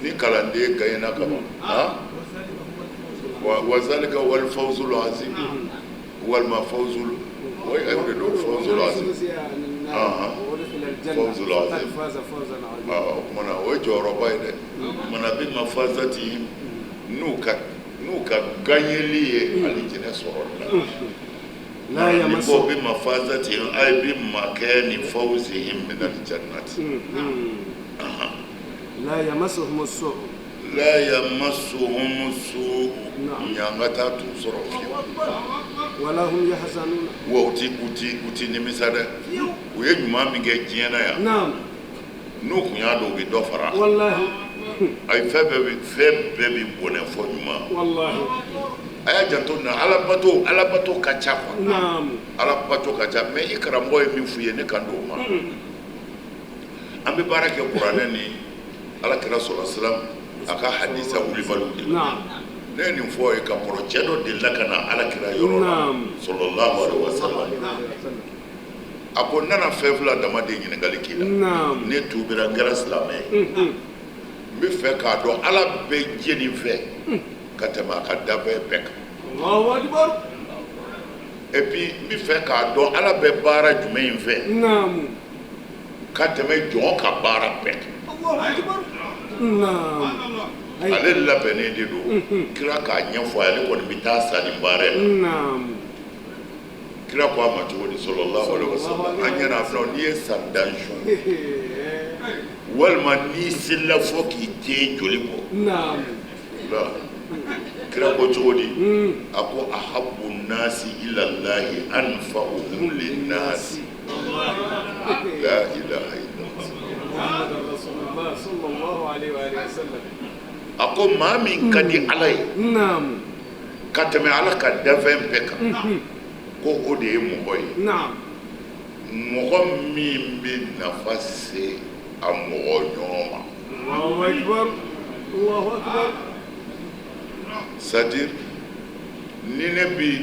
ni kalanden gagnena ka ban, wa zalika wal fawzul azim, walima fawzul, o de don fawzul azim. Fawzul azim. O tuma na o ye jɔyɔrɔba ye dɛ. O tuma na bimafazatihim, n'u ka gagneli ye alijinɛ sɔrɔli la. Ni ko bimafazatihim, ay bimakani fawzihim min aljannati. La yamassuhum as-su', la yamassuhum as-su', ɲangata t'u sɔrɔ fiyewu. Wala hum yahzanun, wa u ti nimisa dɛ. U ye ɲuman min kɛ diɲɛ na yan, n'u kun y'a dɔn u bɛ dɔ fara. Walahi, ayi, fɛn bɛɛ bɛ bɔnɛ fɔ ɲuman. Walahi, a y'a janto nin na, alabato ka ca quoi. Alabato ka ca, mais i karamɔgɔ ye min f'u ye, ne kan d'o ma. An bɛ baara kɛ kuranɛ ni ala kira sɔrɔ silam a ka hadisa wulibaliw de la. Ne ye nin fɔ ye ka kɔrɔ, cɛ dɔ delila ka na ala kira yɔrɔ la, sallallahu alaihi wasallam. A ko n nana fɛn fila dama de ɲininkali k'i la. Ne tuubira, n kɛra silamɛ ye. N bɛ fɛ k'a dɔn ala bɛ jɛni fɛ ka tɛmɛ a ka danfɛn bɛɛ kan. Et puis n bɛ fɛ k'a dɔn ala bɛ baara jumɛn in fɛ ka tɛmɛ jɔn ka baara bɛɛ kan. Ale labɛnnen de don, kira k'a ɲɛfɔ, ale kɔni bɛ taa sa nin baara in na. Kira ko a ma cogo di? Sallallahu alaihi wasallam. An ɲɛna filɛ, n'i ye sandan sun walima n'i selila fo k'i ten joli bɔ la, kira ko cogo di? A ko ahabbu nasi ilallahi anfa'uhum linnasi. La ilaha illallah. A ko maa min ka di ala ye ka tɛmɛ ala ka danfɛn bɛɛ kan, ko o de ye mɔgɔ ye, mɔgɔ min bɛ nafa se a mɔgɔ ɲɔgɔn ma. C'est-à-dire ni ne bɛ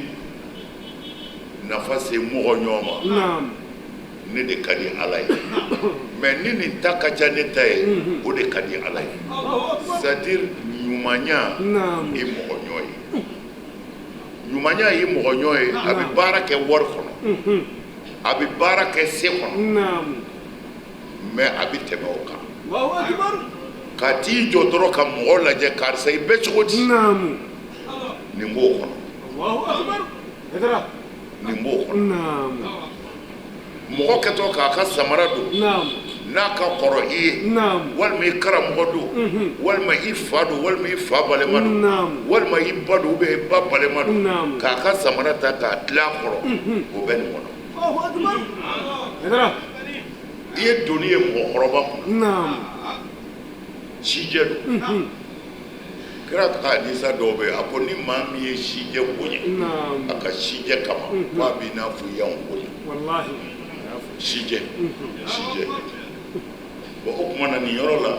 nafa se mɔgɔ ɲɔgɔn ma, ne de ka di ala ye. Mais ni nin ta ka ca ne ta ye, o de ka di ala ye. C'est-à-dire ɲumanya ye mɔgɔ ɲɔgɔn ye, ɲumanya ye mɔgɔ ɲɔgɔn ye. A bɛ baara kɛ wari kɔnɔ, a bɛ baara kɛ se kɔnɔ, mais a bɛ tɛmɛ o kan. Ka t'i jɔ dɔrɔn ka mɔgɔ lajɛ, karisa i bɛ cogo di, nin b'o kɔnɔ, nin b'o kɔnɔ. Mɔgɔ kɛtɔ k'a ka samara don, n'a ka kɔrɔ i ye, walima i karamɔgɔ don, walima i fa don, walima i fa balima don, walima i ba don ou bien i ba balima don, k'a ka samara ta k'a tila a kɔrɔ, o bɛ nin kɔnɔ. I ye doni ye mɔgɔkɔrɔba kunna, sijɛ don. Kira ka hadisa dɔw bɛ yen, a ko ni maa min ye sijɛ bonya a ka sijɛ kama, k'a b'i n'a fɔ i y'anw bonya. Sijɛ, sijɛ. Bon, o tuma na nin yɔrɔ la,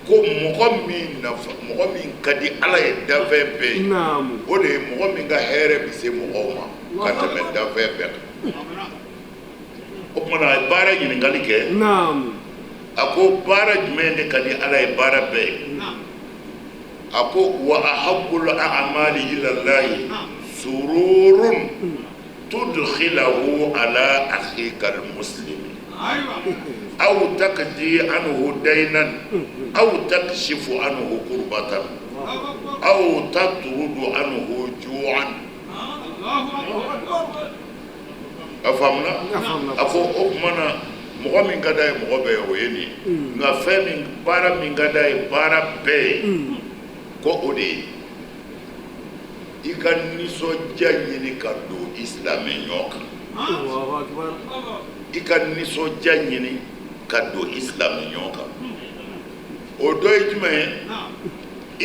ko mɔgɔ min nafa, mɔgɔ min ka di ala ye danfɛn bɛɛ ye, o de ye mɔgɔ min ka hɛrɛ bɛ se mɔgɔw ma ka tɛmɛ danfɛn bɛɛ kan. O tuma na a ye baara ɲininkali kɛ. A ko baara jumɛn de ka di ala ye baara bɛɛ ye? A ko wa ahabbul a'mali ilallahi sururun tudkhilahu ala akhika almuslimi aw taqdi anhu daynan aw takshifu anhu kurbatan aw tatrudu anhu ju'an. A faamuna? A ko o tuma na mɔgɔ min ka d'a ye mɔgɔ bɛɛ ye, o ye nin ye. Nka fɛn min, baara min ka d'a ye baara bɛɛ ye, ko o de ye i ka nisɔndiya ɲini ka don i silamɛ ɲɔgɔn kan. I ka nisɔndiya ɲini ka don i silamɛ ɲɔgɔn kan, o dɔ ye jumɛn ye?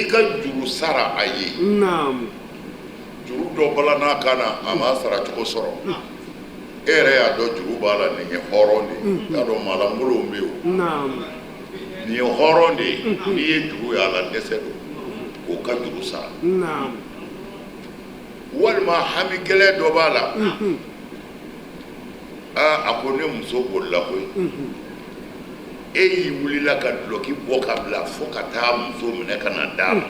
I ka juru sara a ye. Juru dɔ bala n'a kan na, a m'a sara cogo sɔrɔ, e yɛrɛ y'a dɔn juru b'a la. Nin ye hɔrɔn de ye, i y'a dɔn maalankolonw bɛ yen o. Nin ye hɔrɔn de ye, n'i ye juru ye a la, dɛsɛ don k'o ka juru sara. Walima hami gɛlɛn dɔ b'a la, aa a ko ne muso bolila koyi, e y'i wulila ka dulɔki bɔ ka bila fo ka taa muso minɛ ka na d'a ma,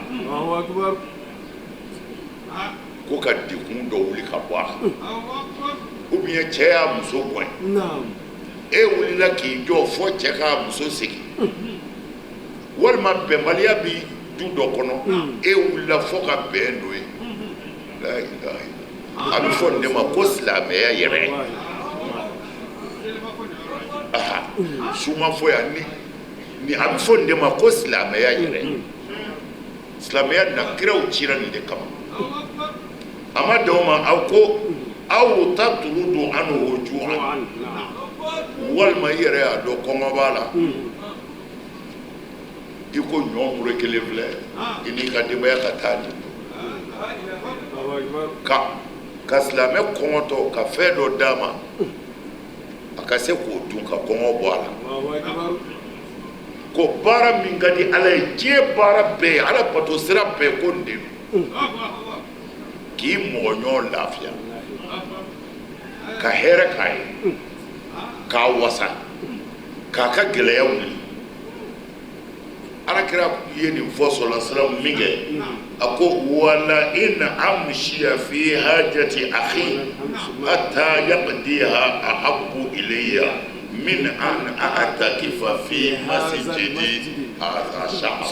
ko ka degun dɔ wuli ka bɔ a kan. Ou bien cɛ y'a muso gɛn, e wulila k'i jɔ fo cɛ k'a muso segin. Walima bɛnbaliya bi du dɔ kɔnɔ, e wulila fo ka bɛn don yen. La ilaha illallah. A bɛ fɔ nin de ma ko silamɛya yɛrɛ. Suma fɔ yan ni a bɛ fɔ nin de ma ko silamɛya yɛrɛ. Silamɛya na kiraw cira nin de kama. A ma dan o ma, aw ko aw tatrudu anhu ju'an. Walima i yɛrɛ y'a dɔn kɔngɔ b'a la, i ko ɲɔ mure kelen filɛ, i n'i ka denbaya ka taa nin ka silamɛ kɔngɔtɔ ka fɛn dɔ d'a ma. A ka se k'o dun ka kɔngɔ bɔ a la. Ko baara min ka di Ala ye diɲɛ baara bɛɛ ye, Ala bato sira bɛɛ, ko nin de don. K'i mɔgɔɲɔgɔn lafiya, ka hɛrɛ k'a ye, k'a wasa, k'a ka gɛlɛya wuli. Alakira ye nin fɔ sɔla salam min kɛ, a ko wala in amshiya fi hajati akhi hatta yaqdiha ahabbu ilayya min an a'takifa fi masjidi hadha shahr.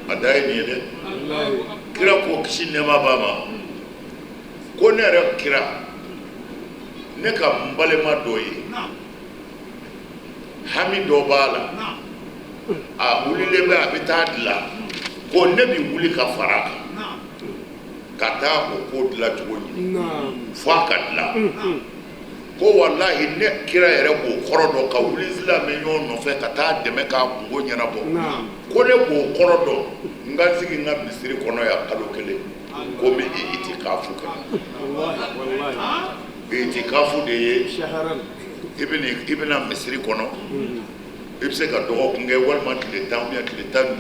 A da ye nin ye dɛ. Kira ko kisi nɛɛma b'a ma, ko ne yɛrɛ kira, ne ka n balima dɔ ye, hami dɔ b'a la, a wulilen bɛ, a bɛ taa dilan, ko ne bɛ wuli ka fara a kan ka taa o ko dilan cogo ɲini fo a ka dilan. Ko walahi ne kira yɛrɛ b'o kɔrɔ dɔn, ka wuli silamɛ ɲɔgɔn nɔfɛ ka taa dɛmɛ k'a kungo ɲɛnabɔ. Ko ne b'o kɔrɔ dɔn, n ka sigi n ka misiri kɔnɔ yan kalo kelen, ko n bɛ itikafu kɛ. Itikafu de ye i bɛna misiri kɔnɔ, i bɛ se ka dɔgɔkun kɛ walima tile 10 ou bien tile 15,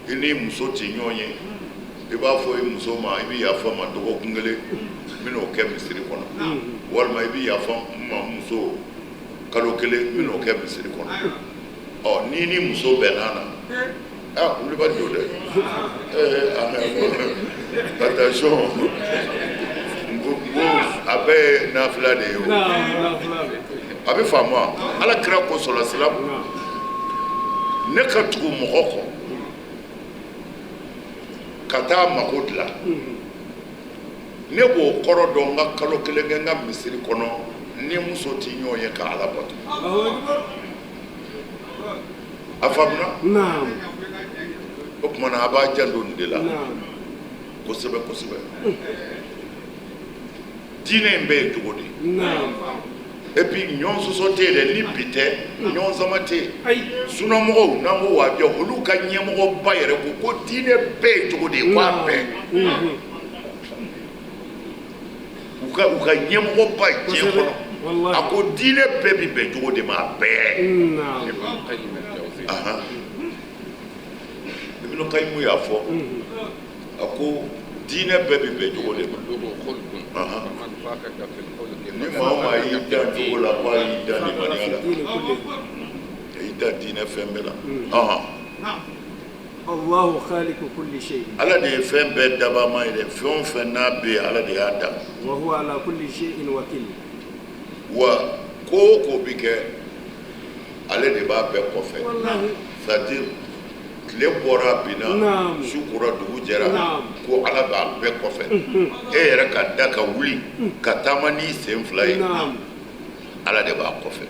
i ni muso tɛ ɲɔgɔn ye, i b'a fɔ i muso ma i bɛ yafa ma dɔgɔkun kelen, n bɛn'o kɛ misiri kɔnɔ, walima i bɛ yafa n ma muso kalo kelen, n bɛn'o kɛ misiri kɔnɔ. Ɔ n'i ni muso bɛnna na, ah wulibali don dɛ, attention, a bɛɛ ye nafila de ye o. A bɛ faamu wa? Ala kira ko sɔla salam, ne ka tugu mɔgɔ kɔ ka taa mako dilan, ne b'o kɔrɔ dɔn n ka kalo kelen kɛ n ka misiri kɔnɔ ni muso tɛ ɲɔgɔn ye ka Ala bato. A faamuna? O tuma na a b'a janto nin de la kosɛbɛ kosɛbɛ. Diinɛ in bɛɛ ye cogo di? Et puis ɲɔgɔn sɔsɔ tɛ yen dɛ, ni bi tɛ ɲɔgɔn sama tɛ yen. Sunamɔgɔw n'an ko wahabiyaw, olu ka ɲɛmɔgɔba yɛrɛ ko diinɛ bɛɛ ye cogo di ye, k'a bɛɛ. U ka ɲɛmɔgɔba diɲɛ kɔnɔ, a ko diinɛ bɛɛ bɛ bɛn cogo de ma, a bɛɛ. Ibn Qayyim y'a fɔ, a ko diinɛ bɛɛ bɛ bɛn cogo de ma. Ni maa o maa y'i dan cogo la, ko a y'i dan limaniya la, a y'i dan diinɛ fɛn bɛɛ la. Allahu khaliqu kulli shay. Ala de ye fɛn bɛɛ dabaa ma ye dɛ, fɛn o fɛn n'a bɛ yen, Ala de y'a da. Wa huwa ala kulli shay'in wakil. Wa ko o ko bɛ kɛ, ale de b'a bɛɛ kɔfɛ. C'est à dire tile bɔra binna, su kora dugu jɛra, ko Ala b'a bɛɛ kɔfɛ. E yɛrɛ ka da ka wuli ka taama n'i sen fila ye, Ala de b'a kɔfɛ.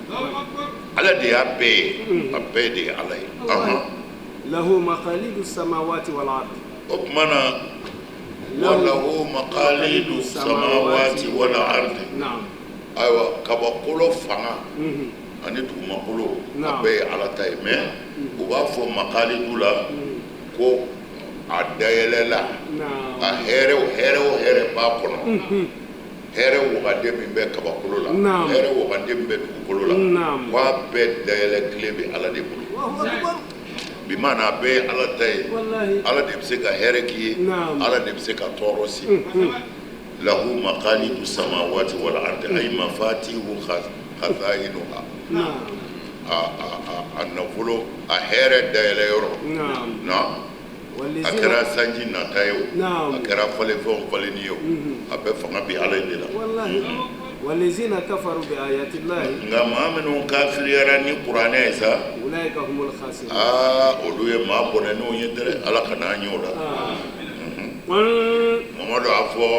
Ala de y'a bɛɛ ye, a bɛɛ de ye Ala ye. Lahu maqalidu samawati wal ard. O tuma na wa lahu maqalidu samawati wal ard. Ayiwa, kabakolo fanga ani dugumakolo, a bɛɛ ye Ala ta ye. Mais u b'a fɔ maqalidu la ko a dayɛlɛla, a hɛrɛ o hɛrɛ o hɛrɛ b'a kɔnɔ. Hɛrɛ wagande min bɛ kabakolo la, hɛrɛ wagande min bɛ dugukolo la, k'a bɛɛ dayɛlɛ tile bɛ Ala de bolo. Bi maana a bɛɛ ye Ala ta ye. Ala de bɛ se ka hɛrɛ k'i ye, Ala de bɛ se ka tɔɔrɔ si. Lahu maqalidu samawati wal ardi ay mafatihu khazainuha. A nafolo, a hɛrɛ dayɛlɛ yɔrɔ. A kɛra sanji nata ye o, a kɛra falenfɛnw falenni ye o, a bɛɛ fanga bɛ Ala de la. Walazina kafaru bi ayati llahi. Nka maa minnu kafiriyara ni kuranɛ ye sa, ulaika humul khasirun. Aa, olu ye maa bɔnɛnenw ye dɛ, Ala kana an ye o la. Mamadu a fɔ,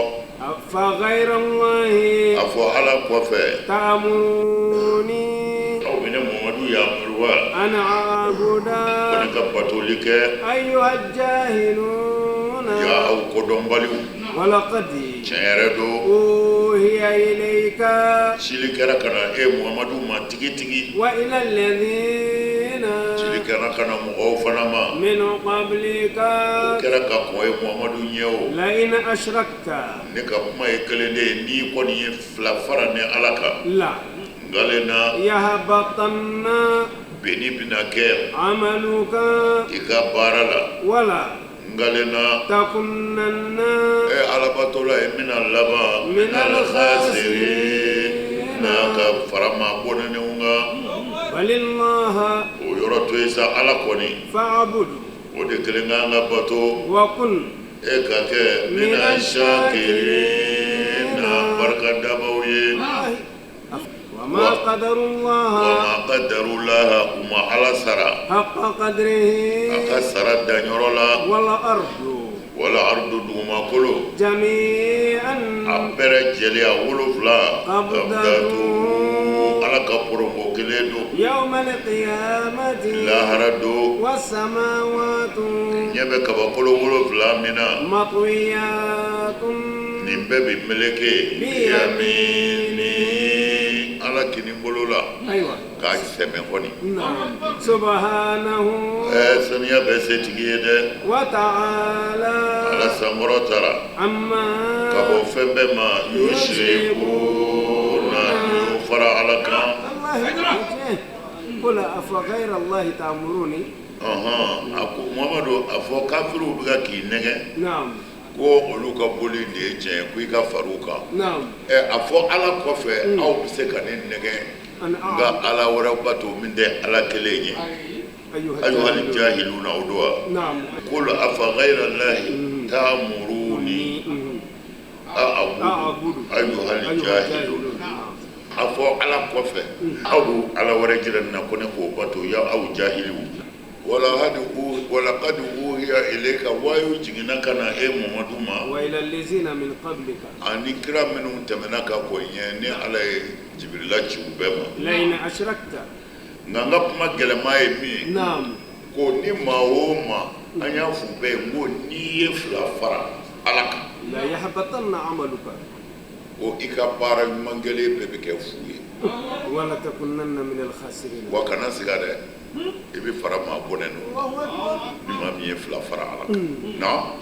fa ghayra llahi, a fɔ Ala kɔfɛ, ta'muruni, aw bɛ ne Mamadu yamaru wa, an a'buda, ko ne ka batoli kɛ, ayyuha jahiluna, ya aw kodɔnbaliw, walaqad, tiɲɛ yɛrɛ don, uhiya ilayka, sili kɛra ka na e Muhamadu ma tigitigi, wa ila alladhina na. Cili kɛra ka na mɔgɔw fana ma. Min qablika. O kɛra ka kɔn ye Muhamadu ɲɛ o. La in ashrakta. Ne ka kuma ye kelen de ye n'i kɔni ye fila fara ni Ala kan. La. Ngalen na. Yahbatanna. Bɛnni bɛna kɛ. Amaluka. I ka baara la. Wala. Ngalen na. Takunanna. E Alabatɔla ye bɛna laban. Minal khasirin. N'a ka fara maa bɔnɛnenw kan. Balillaha. O yɔrɔ to yen sa Ala kɔni. Fa'bud. O de kelen kan ka bato. Wa kun. E ka kɛ mina shakirin na barika dabaw ye. Wa ma qadarullaha. Wa ma qadarullaha u ma Ala sara. Haqqa qadrihi. A ka sara danyɔrɔ la. Wal ardu. Wal ardu dugumakolo. Jami'an. A bɛɛ lajɛlen a 7. Qabdatuhu. Ala ka poronko kelen don. Yawmal qiyamati. Lahara don. Was samawatu. Ɲɛ bɛ kabakolo 7 min na. Matwiyatun. Nin bɛɛ bɛ meleke. Biyamini. Ala kini bolo la. Ayiwa. K'a sɛmɛ kɔni. Subhanahu. Saniya bɛ setigi ye dɛ. Wa ta'ala. Ala sankɔrɔ taara. Amma. Ka bɔ fɛn bɛɛ ma. Yushrikuna y'o fara Ala kan. Qul afa ghayra Allahi ta'muruni. A ko Muhamadu a fɔ kafiriw bɛ ka k'i nɛgɛ. Naam. Ko olu ka boli de ye tiɲɛ ye ko i ka far'u kan. Naam. A fɔ Ala kɔfɛ aw bɛ se ka ne nɛgɛ. Nka Ala wɛrɛ bato min tɛ Ala kelen ye. Ayyuhal jahiluna o don wa. Naam. Qul afa ghayra Allahi ta'muruni a'budu ayyuhal jahilun. A fɔ Ala kɔfɛ aw b'o Ala wɛrɛ jira nin na ko ne k'o bato ya aw jahiliw. Walaqad uhiya ilayka wayu jiginna ka na e Muhamadu ma. Wa ila allazina min qablika. Ani kira minnu tɛmɛna ka kɔn ɲɛ ni Ala ye Jibirila ci u bɛɛ ma. La in ashrakta. Nka n ka kuma gɛlɛma ye min ye. Naam. Ko ni maa o maa an y'a f'u bɛɛ ye n ko n'i ye fila fara Ala kan. La yahbatanna amaluka. Ko i ka baara ɲuman kelen bɛɛ bɛ kɛ fu ye. Wala takunanna min al-khasirin. Wa kana siga dɛ. I bɛ fara maa bɔnɛ ninnu ni maa min ye fila fara Ala kan. Naam.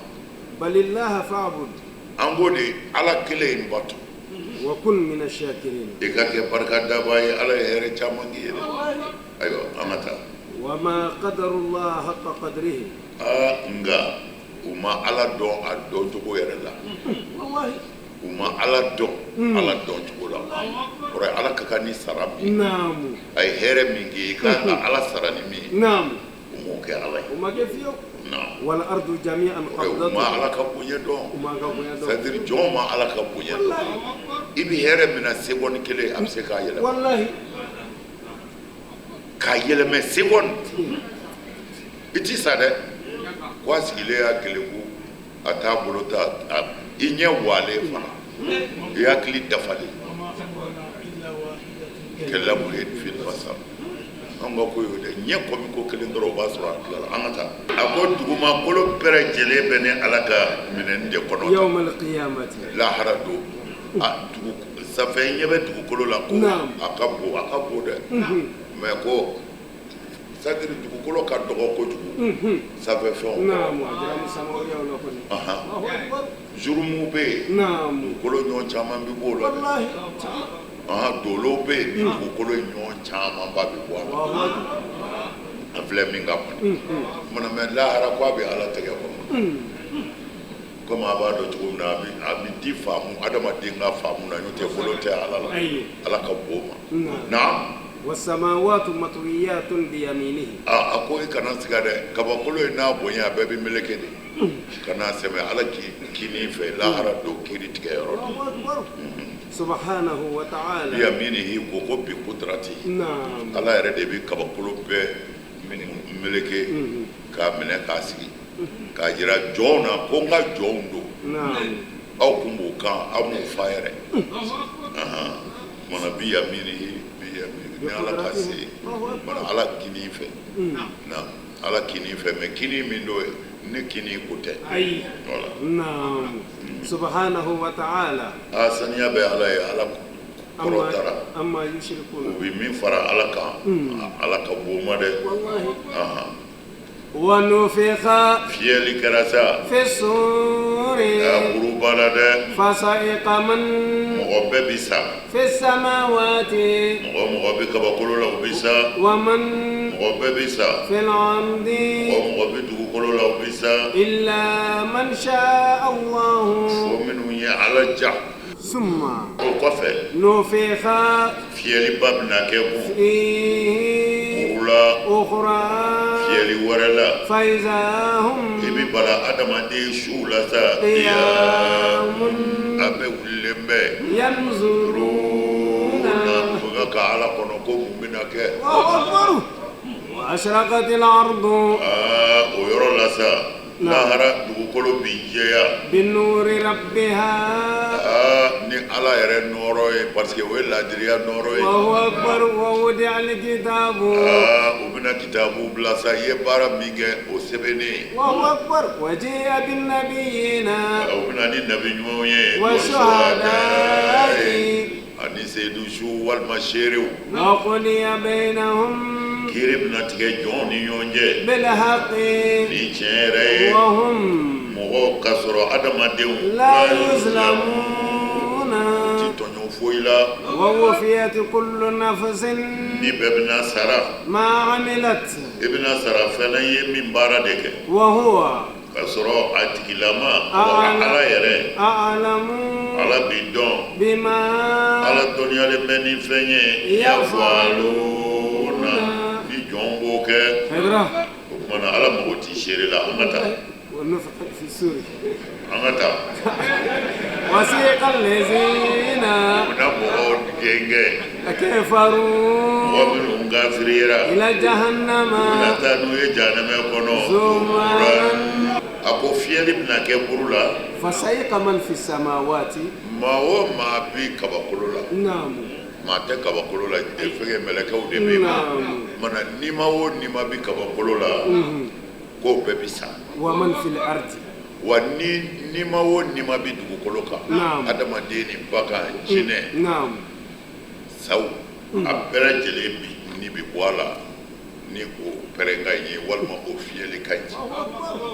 Balillaha fa'bud. An k'o de Ala kelen in bato. Wa kun min ash-shakirin. I ka kɛ barika dabaa ye Ala ye hɛrɛ caman k'i ye dɛ. Ayiwa an ka taa. Wa ma qadarullaha haqqa qadrihi. Aa nka u ma Ala dɔn a dɔncogo yɛrɛ la. Wallahi. U ma Ala dɔn Ala dɔncogo la. Kɔrɔ ye Ala ka kan ni sara min ye. Naamu. A ye hɛrɛ min k'i ye i ka kan ka Ala sara ni min ye. Naamu. U m'o kɛ Ala ye. U ma kɛ fiyewu. Naam. Wal ardu jami'an qabdatuhu. U ma Ala ka bonya dɔn. U ma ka bonya dɔn. C'est à dire jɔn ma Ala ka bonya dɔn. I bɛ hɛrɛ min na seconde kelen a bɛ se k'a yɛlɛma. Wallahi. K'a yɛlɛmɛ seconde. I ti sa dɛ. Ko a sigilen y'a keleku a t'a bolo ta i ɲɛ walen fana i hakili dafalen. Kɛlɛmu fil basar. An ka ko y'o de ɲɛ kɔmi ko kelen dɔrɔn o b'a sɔrɔ a tilala an ka taa. A ko dugumakolo bɛɛ lajɛlen bɛ ne Ala ka minɛni de kɔnɔ. Yawmal qiyamati. Lahara don. A dugu sanfɛ ɲɛ bɛ dugukolo la ko a ka bon a ka bon dɛ. Mais ko c'est-à-dire dugukolo ka dɔgɔ kojugu. Sanfɛ fɛnw. Naamu a jiramu samawariyaw la kɔni. Allahu akbar. Jurumu bɛ yen. Naamu. Dugukolo ɲɔgɔn caman bɛ b'o la dɛ. Wallahi. Dolo bɛ yen ni dugukolo ɲɔgɔn camanba bɛ bɔ a la. An filɛ min ka kɔni. Kumana mɛ lahara ko a bɛ Ala tɛgɛ kɔnɔ. Komi a b'a dɔn cogo min na a bɛ di faamu adamaden ka faamu na n'o tɛ bolo tɛ Ala la. Ala ka bon ma. Naam. Wasamawatu matwiyatun biyaminihi. A ko i kana siga dɛ kabakolo in n'a bonya a bɛɛ bɛ meleke de. Kana sɛmɛ Ala kini fɛ lahara don kiiri tigɛ yɔrɔ don. Subhanahu wa ta'ala. Biyaminihi ko ko bi kudratihi. Naam. Ala yɛrɛ de bɛ kabakolo bɛɛ meleke k'a minɛ k'a sigi. K'a jira jɔnw na ko n ka jɔnw don. Naam. Aw kun b'o kan aw m'o fa yɛrɛ. Kumana biyaminihi ni Ala ka se mana Ala kini fɛ. Na Ala kini fɛ mais kini min don ne kini ko tɛ. Ayi. Voilà. Naam. Subhanahu wa ta'ala. A saniya bɛ Ala ye Ala Kɔrɔtara amma yushrikuna u bɛ min fara Ala kan Ala ka bon o ma dɛ wallahi ahan wa nufikha fiyɛli kɛra sa fi suri buruba la dɛ fasa'iqa man mɔgɔ bɛɛ bi sa fi samawati mɔgɔ o mɔgɔ bɛ kabakolo la o bɛ sa wa man mɔgɔ bɛɛ bɛ sa fil ardi mɔgɔ o mɔgɔ bɛ dugukolo la o bɛ sa illa man sha'a Allah fo minnu ye Ala ja summa o kɔfɛ nufikha fiyɛliba bɛna kɛ kun fihi buru la ukhra fiyɛli wɛrɛ la fa iza hum i bɛ bala adamaden suw la sa qiyamun a bɛɛ wulilen bɛ yanzuruna u bɛ ka Ala kɔnɔ ko mun bɛna kɛ Allahu akbar wa ashraqatil ardu aa o yɔrɔ la sa lahara dugukolo bi jɛya binuri rabbiha aa ni Ala yɛrɛ nɔɔrɔ ye parce que o ye laadiriya nɔɔrɔ ye Allahu akbar wa wudi'a alkitabu aa u bɛna kitabu bila sa i ye baara min kɛ o sɛbɛnnen Allahu akbar wa ji'a bin nabiyyina u bɛna ni nabi ɲumanw ye wa shuhada'i ani seyidu su walima seerew wa qudiya bainahum kiiri bɛna tigɛ jɔnw ni ɲɔgɔn cɛ bil haqqi ni tiɲɛ yɛrɛ ye wa hum mɔgɔw ka sɔrɔ adamadenw la yuzlamuna ti tɔɲɔ foyi la wa wufiyat kullu nafsin ni bɛɛ bɛna sara ma amilat i bɛna sara fɛn na i ye min baara de kɛ wa huwa ka sɔrɔ a tigilama wa Ala yɛrɛ a'lamu Ala b'i dɔn bima Ala dɔnniyalen bɛ ni fɛn ye yafaluna ni jɔn b'o kɛ o tuma na Ala mago t'i seere la an ka taa wa nufikha fi suri an ka taa wasiqa allazina u bɛna mɔgɔw gɛngɛ kafaru mɔgɔ minnu kafiriyara ila u bɛna jahannama taa n'u ye jahanamɛ kɔnɔ zumaran a ko fiyɛli bɛna kɛ buru la fasa'iqa man fi samawati maa o maa bi kabakolo la na'am maa tɛ kabakolo la fɛngɛ mɛlɛkɛw de bɛ yen na'am mana nima o nima bi kabakolo la k'o bɛɛ bi sa wa man fil ardi wa ni nima o nima bi dugukolo kan Naam. adamaden ni bagan jinɛ na'am saw a bɛɛ lajɛlen bi ni bi bɔ a la ni o pɛrɛnkan ye walima o fiyɛli ka ɲi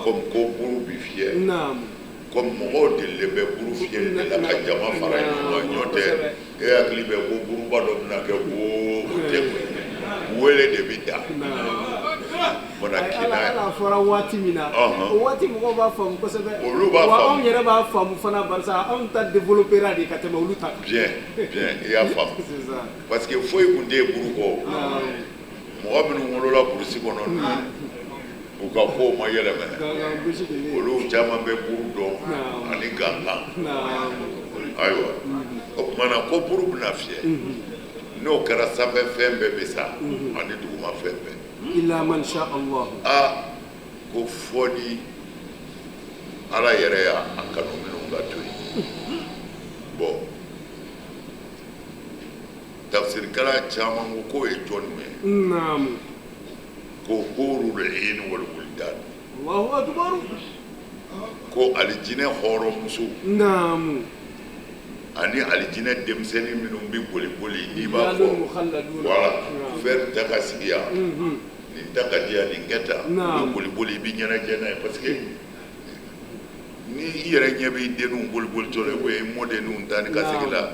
komi ko buru bi fiyɛ na'am komi mɔgɔw delilen bɛ buru fiyɛli de la ka jama fara ɲɔgɔn kan ɲɔ tɛ e hakili bɛ ko buruba dɔ bɛna kɛ ko o tɛ koyi wele de bi da mana Ala kina ala fɔra waati min na Ɔhɔn. o waati mɔgɔw b'a faamu kosɛbɛ Olu b'a wa faamu. anw yɛrɛ b'a faamu fana barisa anw ta développera de ka tɛmɛ olu ta kan bien bien i y'a faamu c'est ça parce que foyi tun tɛ yen buru kɔ na'am mɔgɔ minnu wolola burusi kɔnɔ u ka kow ma yɛlɛmɛ gangan gosi de bɛ yen olu caman bɛ buru dɔn Naam. ani gangan na'am ayiwa o tuma na ko buru bɛna fiyɛ n'o kɛra sanfɛ fɛn bɛɛ bɛ sa ani duguma fɛn bɛɛ illa man sha Allah aa ko fɔ ni Ala yɛrɛ y'a kanu minnu ka to yen bon tafsirikɛla caman ko k'o ye jɔnniw ye na'am ko hurul ain wal wildan Allahu akbar ko alijinɛ hɔrɔnmuso na'am ani alijinɛ denmisɛnnin minnu bɛ boli boli n'i b'a Rijalun fɔ mukhalladuna voilà Na'am. fɛn ta ka sigi yan nin ta ka di yan nin kɛ tan u bɛ Naam. boli boli i bɛ ɲɛnajɛ n'a ye parce que ni i yɛrɛ ɲɛ b'i denninw boli boli tɔ la ou bien i mɔdenninw taa ni ka segin la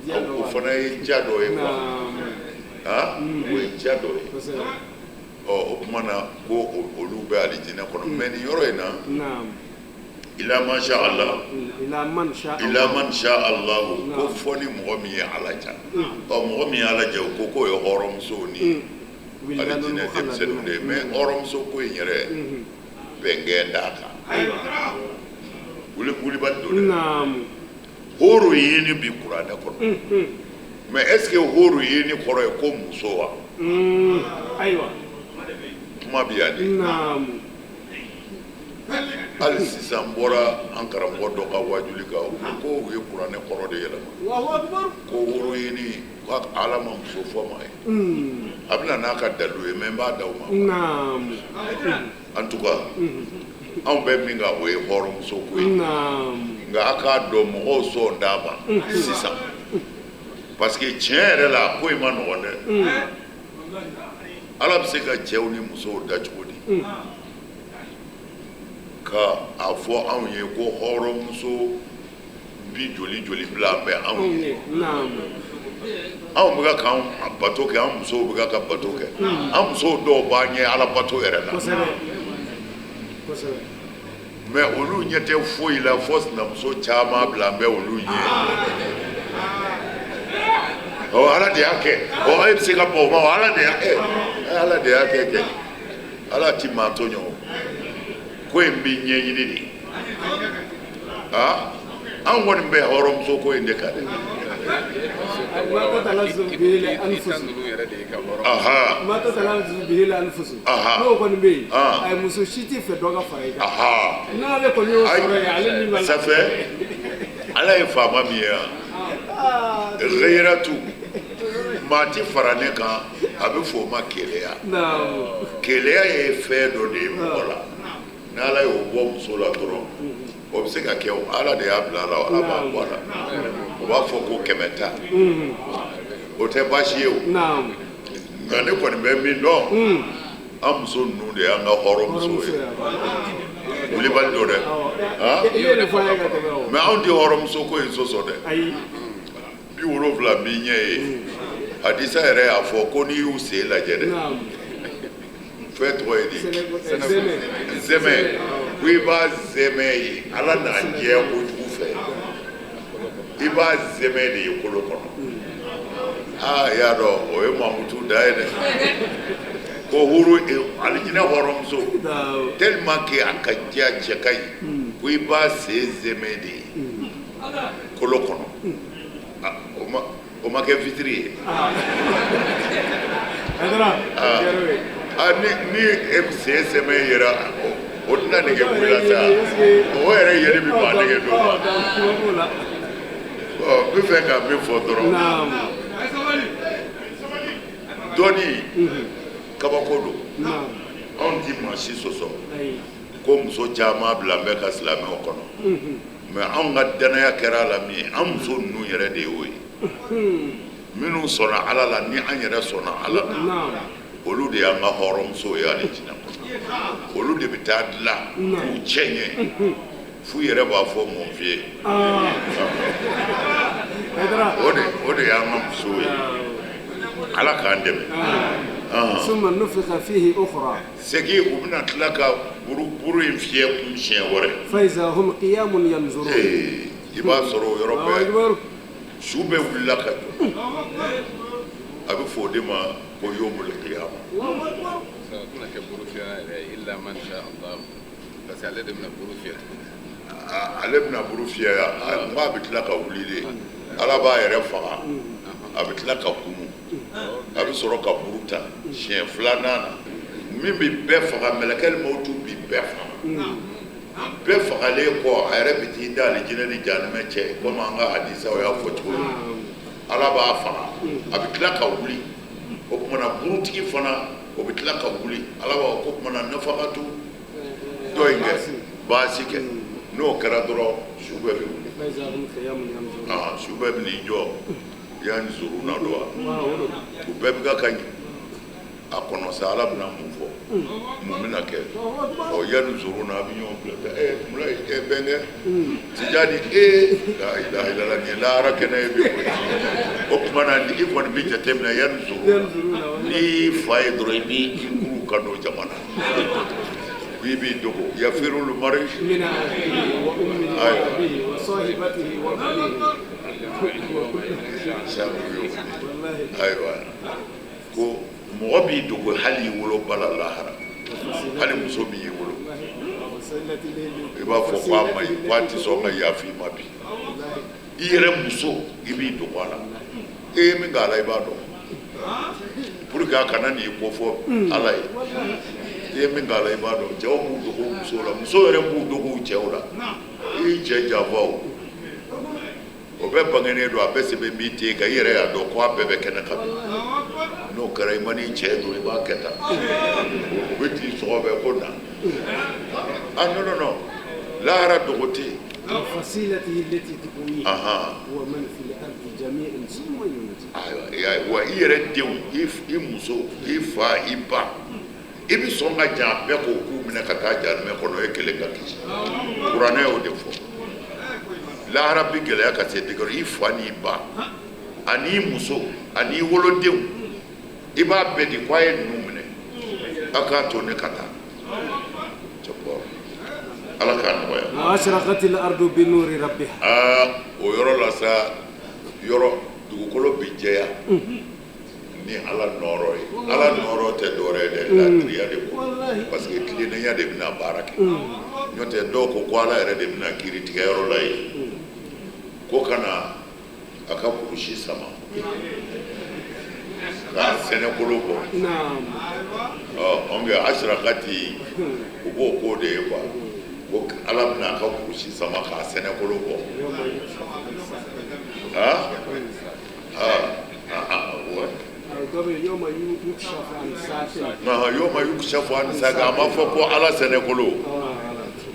Diya dɔ o b'a la. fana ye diya dɔ ye quoi Na'am ah o ye diya dɔ ye kosɛbɛ ɔ o tuma na ko olu bɛ alijinɛ kɔnɔ mais nin yɔrɔ in na na'am ila man sha Allah ila man sha Allah ila man sha Allah ko Naam. fɔ ni mɔgɔ min ye Ala ja ɔ mɔgɔ min ye Ala ja o ko k'o ye hɔrɔnmusow ni wildanun alijinɛ denmisɛnninw de ye mukhalladuna mais hɔrɔnmuso ko in yɛrɛ bɛnkɛn d'a kan wulibali don dɛ na'am horo yini bi kuranɛ kɔnɔ mais est ce que horo yini kɔrɔ ye ko muso wa ayiwa kuma bi yan de na'am hali sisan n bɔra an karamɔgɔ dɔ ka wajuli kan o ko u ye kuranɛ kɔrɔ de yɛlɛma Allahu akbar ko horo yini ko Ala ma muso fɔ ma ye a bɛna n'a ka dalilu ye mais n b'a d'aw ma na'am en tout cas anw bɛ min kan o ye hɔrɔnmuso ko ye na'am nka a k'a dɔn mɔgɔw sɔn d'a ma sisan Parce que tiɲɛ yɛrɛ la, ko in ma nɔgɔn dɛ. Ala bɛ se ka cɛw ni musow da cogo di ka a fɔ anw ye ko hɔrɔnmuso bi joli joli bila an bɛ anw ye? Anw bɛ ka k'an bato kɛ, an musow bɛ ka bato kɛ, an musow dɔw b'an ɲɛ Ala bato yɛrɛ la. Mais olu ɲɛ tɛ foyi la fo sinamuso caman bila an bɛ olu ɲɛ. Ɔ, Ala de y'a kɛ. Ɔ, e bɛ se ka bɔ o ma? Ala de y'a kɛ, Ala de y'a kɛ. Ala ti maa tɔɲɔ o. Ko in bɛ ɲɛɲini de. Aa, anw kɔni bɛ hɔrɔnmuso ko in de kan dɛ. ما تتلذذ به الأنفس. ما تتلذذ به الأنفس. N'o kɔni bɛ yen, a muso si t'i fɛ dɔ ka fara i kan. N'ale kɔni y'o sɔrɔ yen, ale ni ma. Ça fait Ala ye faama min ye yan, ghayiratu maa ti fara ne kan, a bɛ fɔ o ma keleya. Keleya ye fɛn dɔ de ye mɔgɔ la, n'Ala y'o bɔ muso la dɔrɔn, o bɛ se ka kɛ o. Ala de y'a bila a la, Ala b'a bɔ a la. O b'a fɔ ko 100 ta, o tɛ baasi ye o. Nka ne kɔni bɛ min dɔn, an muso ninnu de y'an ka hɔrɔnmuso ye. Wulibali don dɛ. Mais anw tɛ hɔrɔnmuso ko in sɔsɔ dɛ. 70 b'i ɲɛ ye. Hadisa yɛrɛ y'a fɔ ko n'i y'u sen lajɛ dɛ, fɛn tɔgɔ ye di, zɛmɛ, ko i b'a zɛmɛ ye, Ala n'a jɛya kojugu fɛ, i b'a zɛmɛ de ye kolo kɔnɔ. Aa, i y'a dɔn, o ye Mamutu da ye dɛ. Ko huru alijinɛ hɔrɔnmuso, tellement que a ka diya, cɛ ka ɲi, ko i b'a sen zɛmɛ de ye kolo kɔnɔ. O ma kɛ fitiri ye. Ni e sen sɛmɛ yɛrɛ, o tɛna nege bɔ i la sa. O yɛrɛ yeli bɛ maa nege don ma. Ɔ, n bɛ fɛ ka min fɔ dɔrɔn, dɔnni kabako don. Anw ti maa si sɔsɔ ko muso caman bila n bɛ ka silamɛw kɔnɔ, mais anw ka danaya kɛra a la min ye, an muso ninnu yɛrɛ de y'o ye. Minnu sɔnna Ala la, ni an yɛrɛ sɔnna Ala la, olu de y'an ka hɔrɔnmusow ye alijinɛ kɔnɔ. Olu de bɛ taa dilan k'u cɛ ɲɛ f'u yɛrɛ b'a fɔ mon vieux. O de y'an ka musow ye. Ala k'an dɛmɛ. Segin, u bɛna tila ka buru in fiyɛ kun siɲɛ wɛrɛ. I b'a sɔrɔ o yɔrɔ bɛɛ su bɛɛ wulila ka jɔ. A bɛ fɔ o de ma ko yomul qiyama. Parce que ale de bɛna buru fiyɛ tuguni. Ale bɛna buru fiyɛ yan, n k'a bɛ tila ka wuli de. Ala b'a yɛrɛ faga, a bɛ tila ka kunu, a bɛ sɔrɔ ka buru ta siɲɛ filanan na. Min bɛ bɛɛ faga, mɛlɛkɛli mawutu bɛ bɛɛ faga. Bɛɛ fagalen kɔ, a yɛrɛ bɛ t'i da alijinɛ ni jahanamɛ cɛ, komi an ka hadisaw y'a fɔ cogo min. Ala b'a faga, a bɛ tila ka wuli. O kumana burutigi fana, o bɛ tila ka wuli. Ala b'a fɔ ko kumana nafakatu dɔ in kɛ baasi kɛ. N'o kɛra dɔrɔn, su bɛɛ bɛ wuli. Su bɛɛ bɛ n'i jɔ yan zuru na don wa, u bɛɛ bɛ ka ɲɛ a kɔnɔ sa. Ala bɛna mun fɔ, mun bɛna kɛ? Ɔ, yanni zuru na, a bɛ ɲɔgɔn bila. Ɛ, mula ɛ, bɛnkɛ Tijani, ee, la ilaha illallah, nin ye lahara kɛnɛ ye bi koyi. O tuma na, i kɔni bɛ jateminɛ yanni zuru na, n'i y'i fa ye dɔrɔn, i b'i kuru ka don jama na, i b'i dogo. Yafirul mari ayiwa, ko mɔgɔ b'i dogo hali i wolo ba la lahara, hali muso min y'i wolo, i b'a fɔ ko a ma ɲi, ko a tɛ sɔn ka yafa i ma bi. I yɛrɛ muso, i b'i dogo a la. E ye min k'a la, i b'a dɔn, pour que a kana n'i ko fɔ Ala ye. I ye min k'a la, i b'a dɔn. Cɛw b'u dogo musow la, muso yɛrɛ b'u dogo u cɛw la. I y'i cɛ janfa, o o bɛɛ bangenen don, a bɛɛ sɛbɛn b'i ten kan, i yɛrɛ y'a dɔn ko a bɛɛ bɛ kɛnɛ kan bi. N'o kɛra, i ma n'i cɛ don, i b'a kɛ tan, o bɛ t'i sɔgɔbɛ ko na. Ah, non non non, lahara dogo tɛ yen. Fasilatihi lati tuwihi wa man fil ardi jami'an summa yunji. Ayiwa, i y'a ye wa, i yɛrɛ denw, i muso, i fa, i ba, i bɛ sɔn ka jan a bɛɛ k'o k'u minɛ ka taa jahanamɛ kɔnɔ, e kelen ka kisi. Kuranɛ y'o de fɔ. Lahara bi gɛlɛya ka se degré, i fa n'i ba ani i muso ani i wolodenw, i b'a bɛɛ di ko a ye ninnu minɛ, a k'a to ne ka taa. Ala k'a nɔgɔya. Wa ashraqatil ardu bi nuri rabbiha. Aa, o yɔrɔ la sa, yɔrɔ dugukolo bi jɛya ni Ala nɔɔrɔ ye. Ala nɔɔrɔ tɛ dɔwɛrɛ ye dɛ, laadiriya de ko, parce que tilennenya de bɛna baara kɛ. N'o tɛ, dɔw ko ko Ala yɛrɛ de bɛna kiiri tigɛ yɔrɔ la yen, ko ka na a ka kurusi sama k'a sɛnɛkolo bɔ. Ɔ, ɔn kɛ ashraqati, u b'o k'o de ye quoi, ko Ala bɛna a ka kurusi sama k'a sɛnɛkolo bɔ. Ah ah ah, ouais. Yoma yukshafu an saqin, a ma fɔ ko Ala sɛnɛkolo,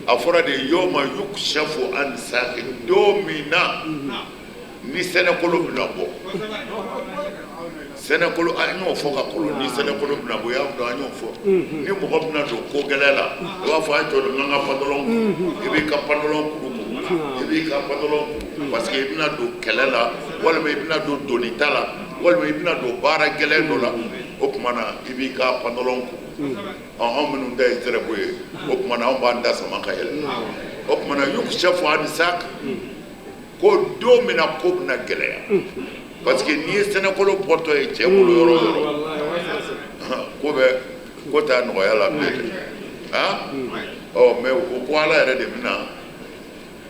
a fɔra de yoma yukshafu an saqin, don min na ni sɛnɛkolo bɛna bɔ. Sɛnɛkolo, an y'o fɔ ka kɔrɔ, ni sɛnɛkolo bɛna bɔ, i y'a dɔn, an y'o fɔ. Ni mɔgɔ bɛna don ko gɛlɛn la, i b'a fɔ a ye jɔ n ka pantalon kuru, i b'i ka pantalon kuru kuru, i b'i ka pantalon kuru, parce que i bɛna don kɛlɛ la, walima i bɛna don donita la, walima i bɛna don baara gɛlɛn dɔ la. O tuma na, i b'i ka pantalon kuru. Anw minnu ta ye zɛrɛbo ye, o tuma na, anw b'an da sama ka yɛlɛ. O tuma na, yukshafu an saq, ko don min na ko bɛna gɛlɛya, parce que n'i ye sɛnɛkolo bɔtɔ ye cɛ bolo yɔrɔ o yɔrɔ, ko bɛ ko t'a nɔgɔya la bilen dɛ. Ah, ɔ, mais u ko ko Ala yɛrɛ de bɛna,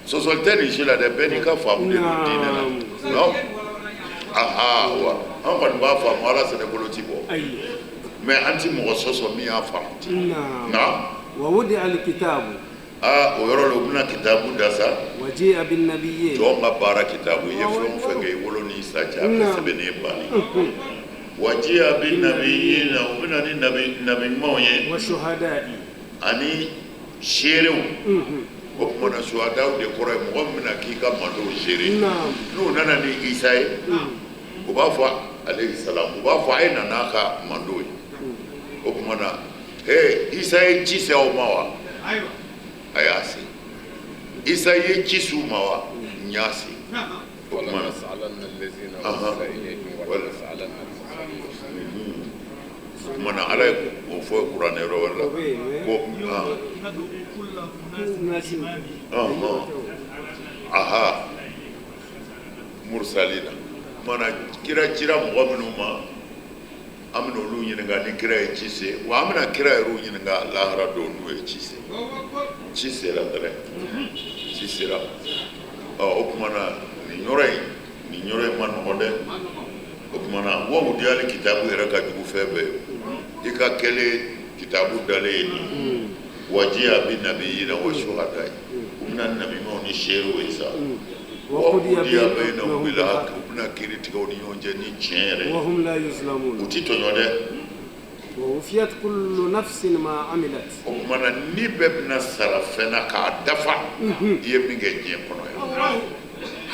sɔsɔli tɛ nin si la dɛ, bɛɛ n'i ka faamu de don diinɛ la. Non, aha, wa an kɔni b'a faamu Ala sɛnɛkolo ti bɔ, mais an ti mɔgɔ sɔsɔ min y'a faamu ten na. Wa wudi'a al-kitabu. Aa, o yɔrɔ la, u bɛna kitabu da sa. Wa ji'a bin nabiyyin. Jɔn ka baara kitabu, i ye fɛn o fɛn kɛ i wolo n'i sa cɛ, a bɛɛ sɛbɛnnen bannen. Wa ji'a bin nabiyyin, u bɛna ni nabi ɲumanw ye. Wa shuhada'i. Ani seerew. O tuma na, suhadaw de kɔrɔ ye mɔgɔ min bɛna k'i ka mandow seere. N'u nana ni Isa ye, u b'a fɔ alayhi salam, u b'a fɔ a ye na n'a ka mandow ye. O tuma na, he, Isa ye ci se aw ma wa? A y'a se. Isa ye ci s'u ma wa? N y'a se. O tuma na, o tuma na, Ala ye o fɔ kuranɛ yɔrɔ wɛrɛ la ko aha, mursalina mana, kira cira mɔgɔ minnu ma, an bɛna olu ɲininka ni kira ye ci se wa. An bɛna kira yɛrɛw ɲininka lahara don n'u ye ci se. Ci sera dɛrɛ, ci sera. Ɔ, o tuma na, nin yɔrɔ in ma nɔgɔn dɛ. O tuma na, wa wudiyali kitabu yɛrɛ ka jugu fɛn bɛɛ ye. I ka kɛlen kitabu dalen ye nin wa ji'a bin nabiyina wa shuhada, u bɛna nabiɲumanw ni seerew ye sa. Wa qudiya bainahum bil haqq, u bɛna kiiri tigɛ u ni ɲɔgɔn cɛ ni tiɲɛ yɛrɛ ye. Wa hum la yuzlamun. U ti tɔɲɔ dɛ. Wa wufiyat kullu nafsin ma amilat. O tuma na, ni bɛɛ bɛna sara fɛn na k'a dafa, i ye min kɛ diɲɛ kɔnɔ yan.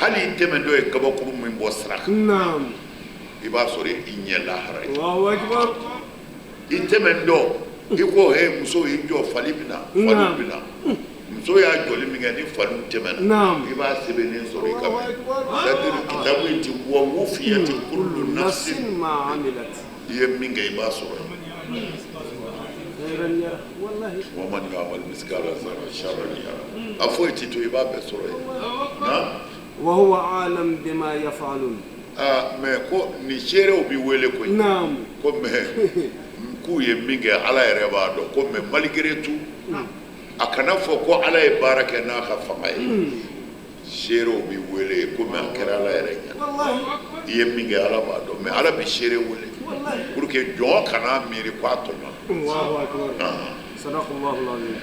Hali i tɛmɛntɔ ye kabakuru min bɔ sira kan, i b'a sɔrɔ i ɲɛ lahara ye. Allahu akbar. I tɛmɛntɔ, i ko he, muso y'i jɔ, fali bɛna, faliw bɛna. Muso y'a jɔli min kɛ, ni faliw tɛmɛna, i b'a sɛbɛnnen sɔrɔ i ka mɛn. C'est-à-dire kitabu in ti wa wufiyati kullu nafsin ma amilat. I ye min kɛ, i b'a sɔrɔ yen. Khairan yara, wallahi. Wa man ya'mal miskala zarra sharran yara, a foyi ti to, i b'a bɛɛ sɔrɔ yen na. Wa huwa a'lam bima yaf'alun. Aa, mais ko nin seerew bi wele koyi. Ko mais k'u ye min kɛ, Ala yɛrɛ b'a dɔn. Ko mais malgré tout, a kana fɔ ko Ala ye baara kɛ n'a ka fanga ye. Seerew bi wele komi a kɛra Ala yɛrɛ ɲɛna. I ye min kɛ, Ala b'a dɔn, mais Ala bi seere wele pour que jɔn kana miiri ko a tɔɲɔna. Allahu akbar. Sadaqallahu alazim.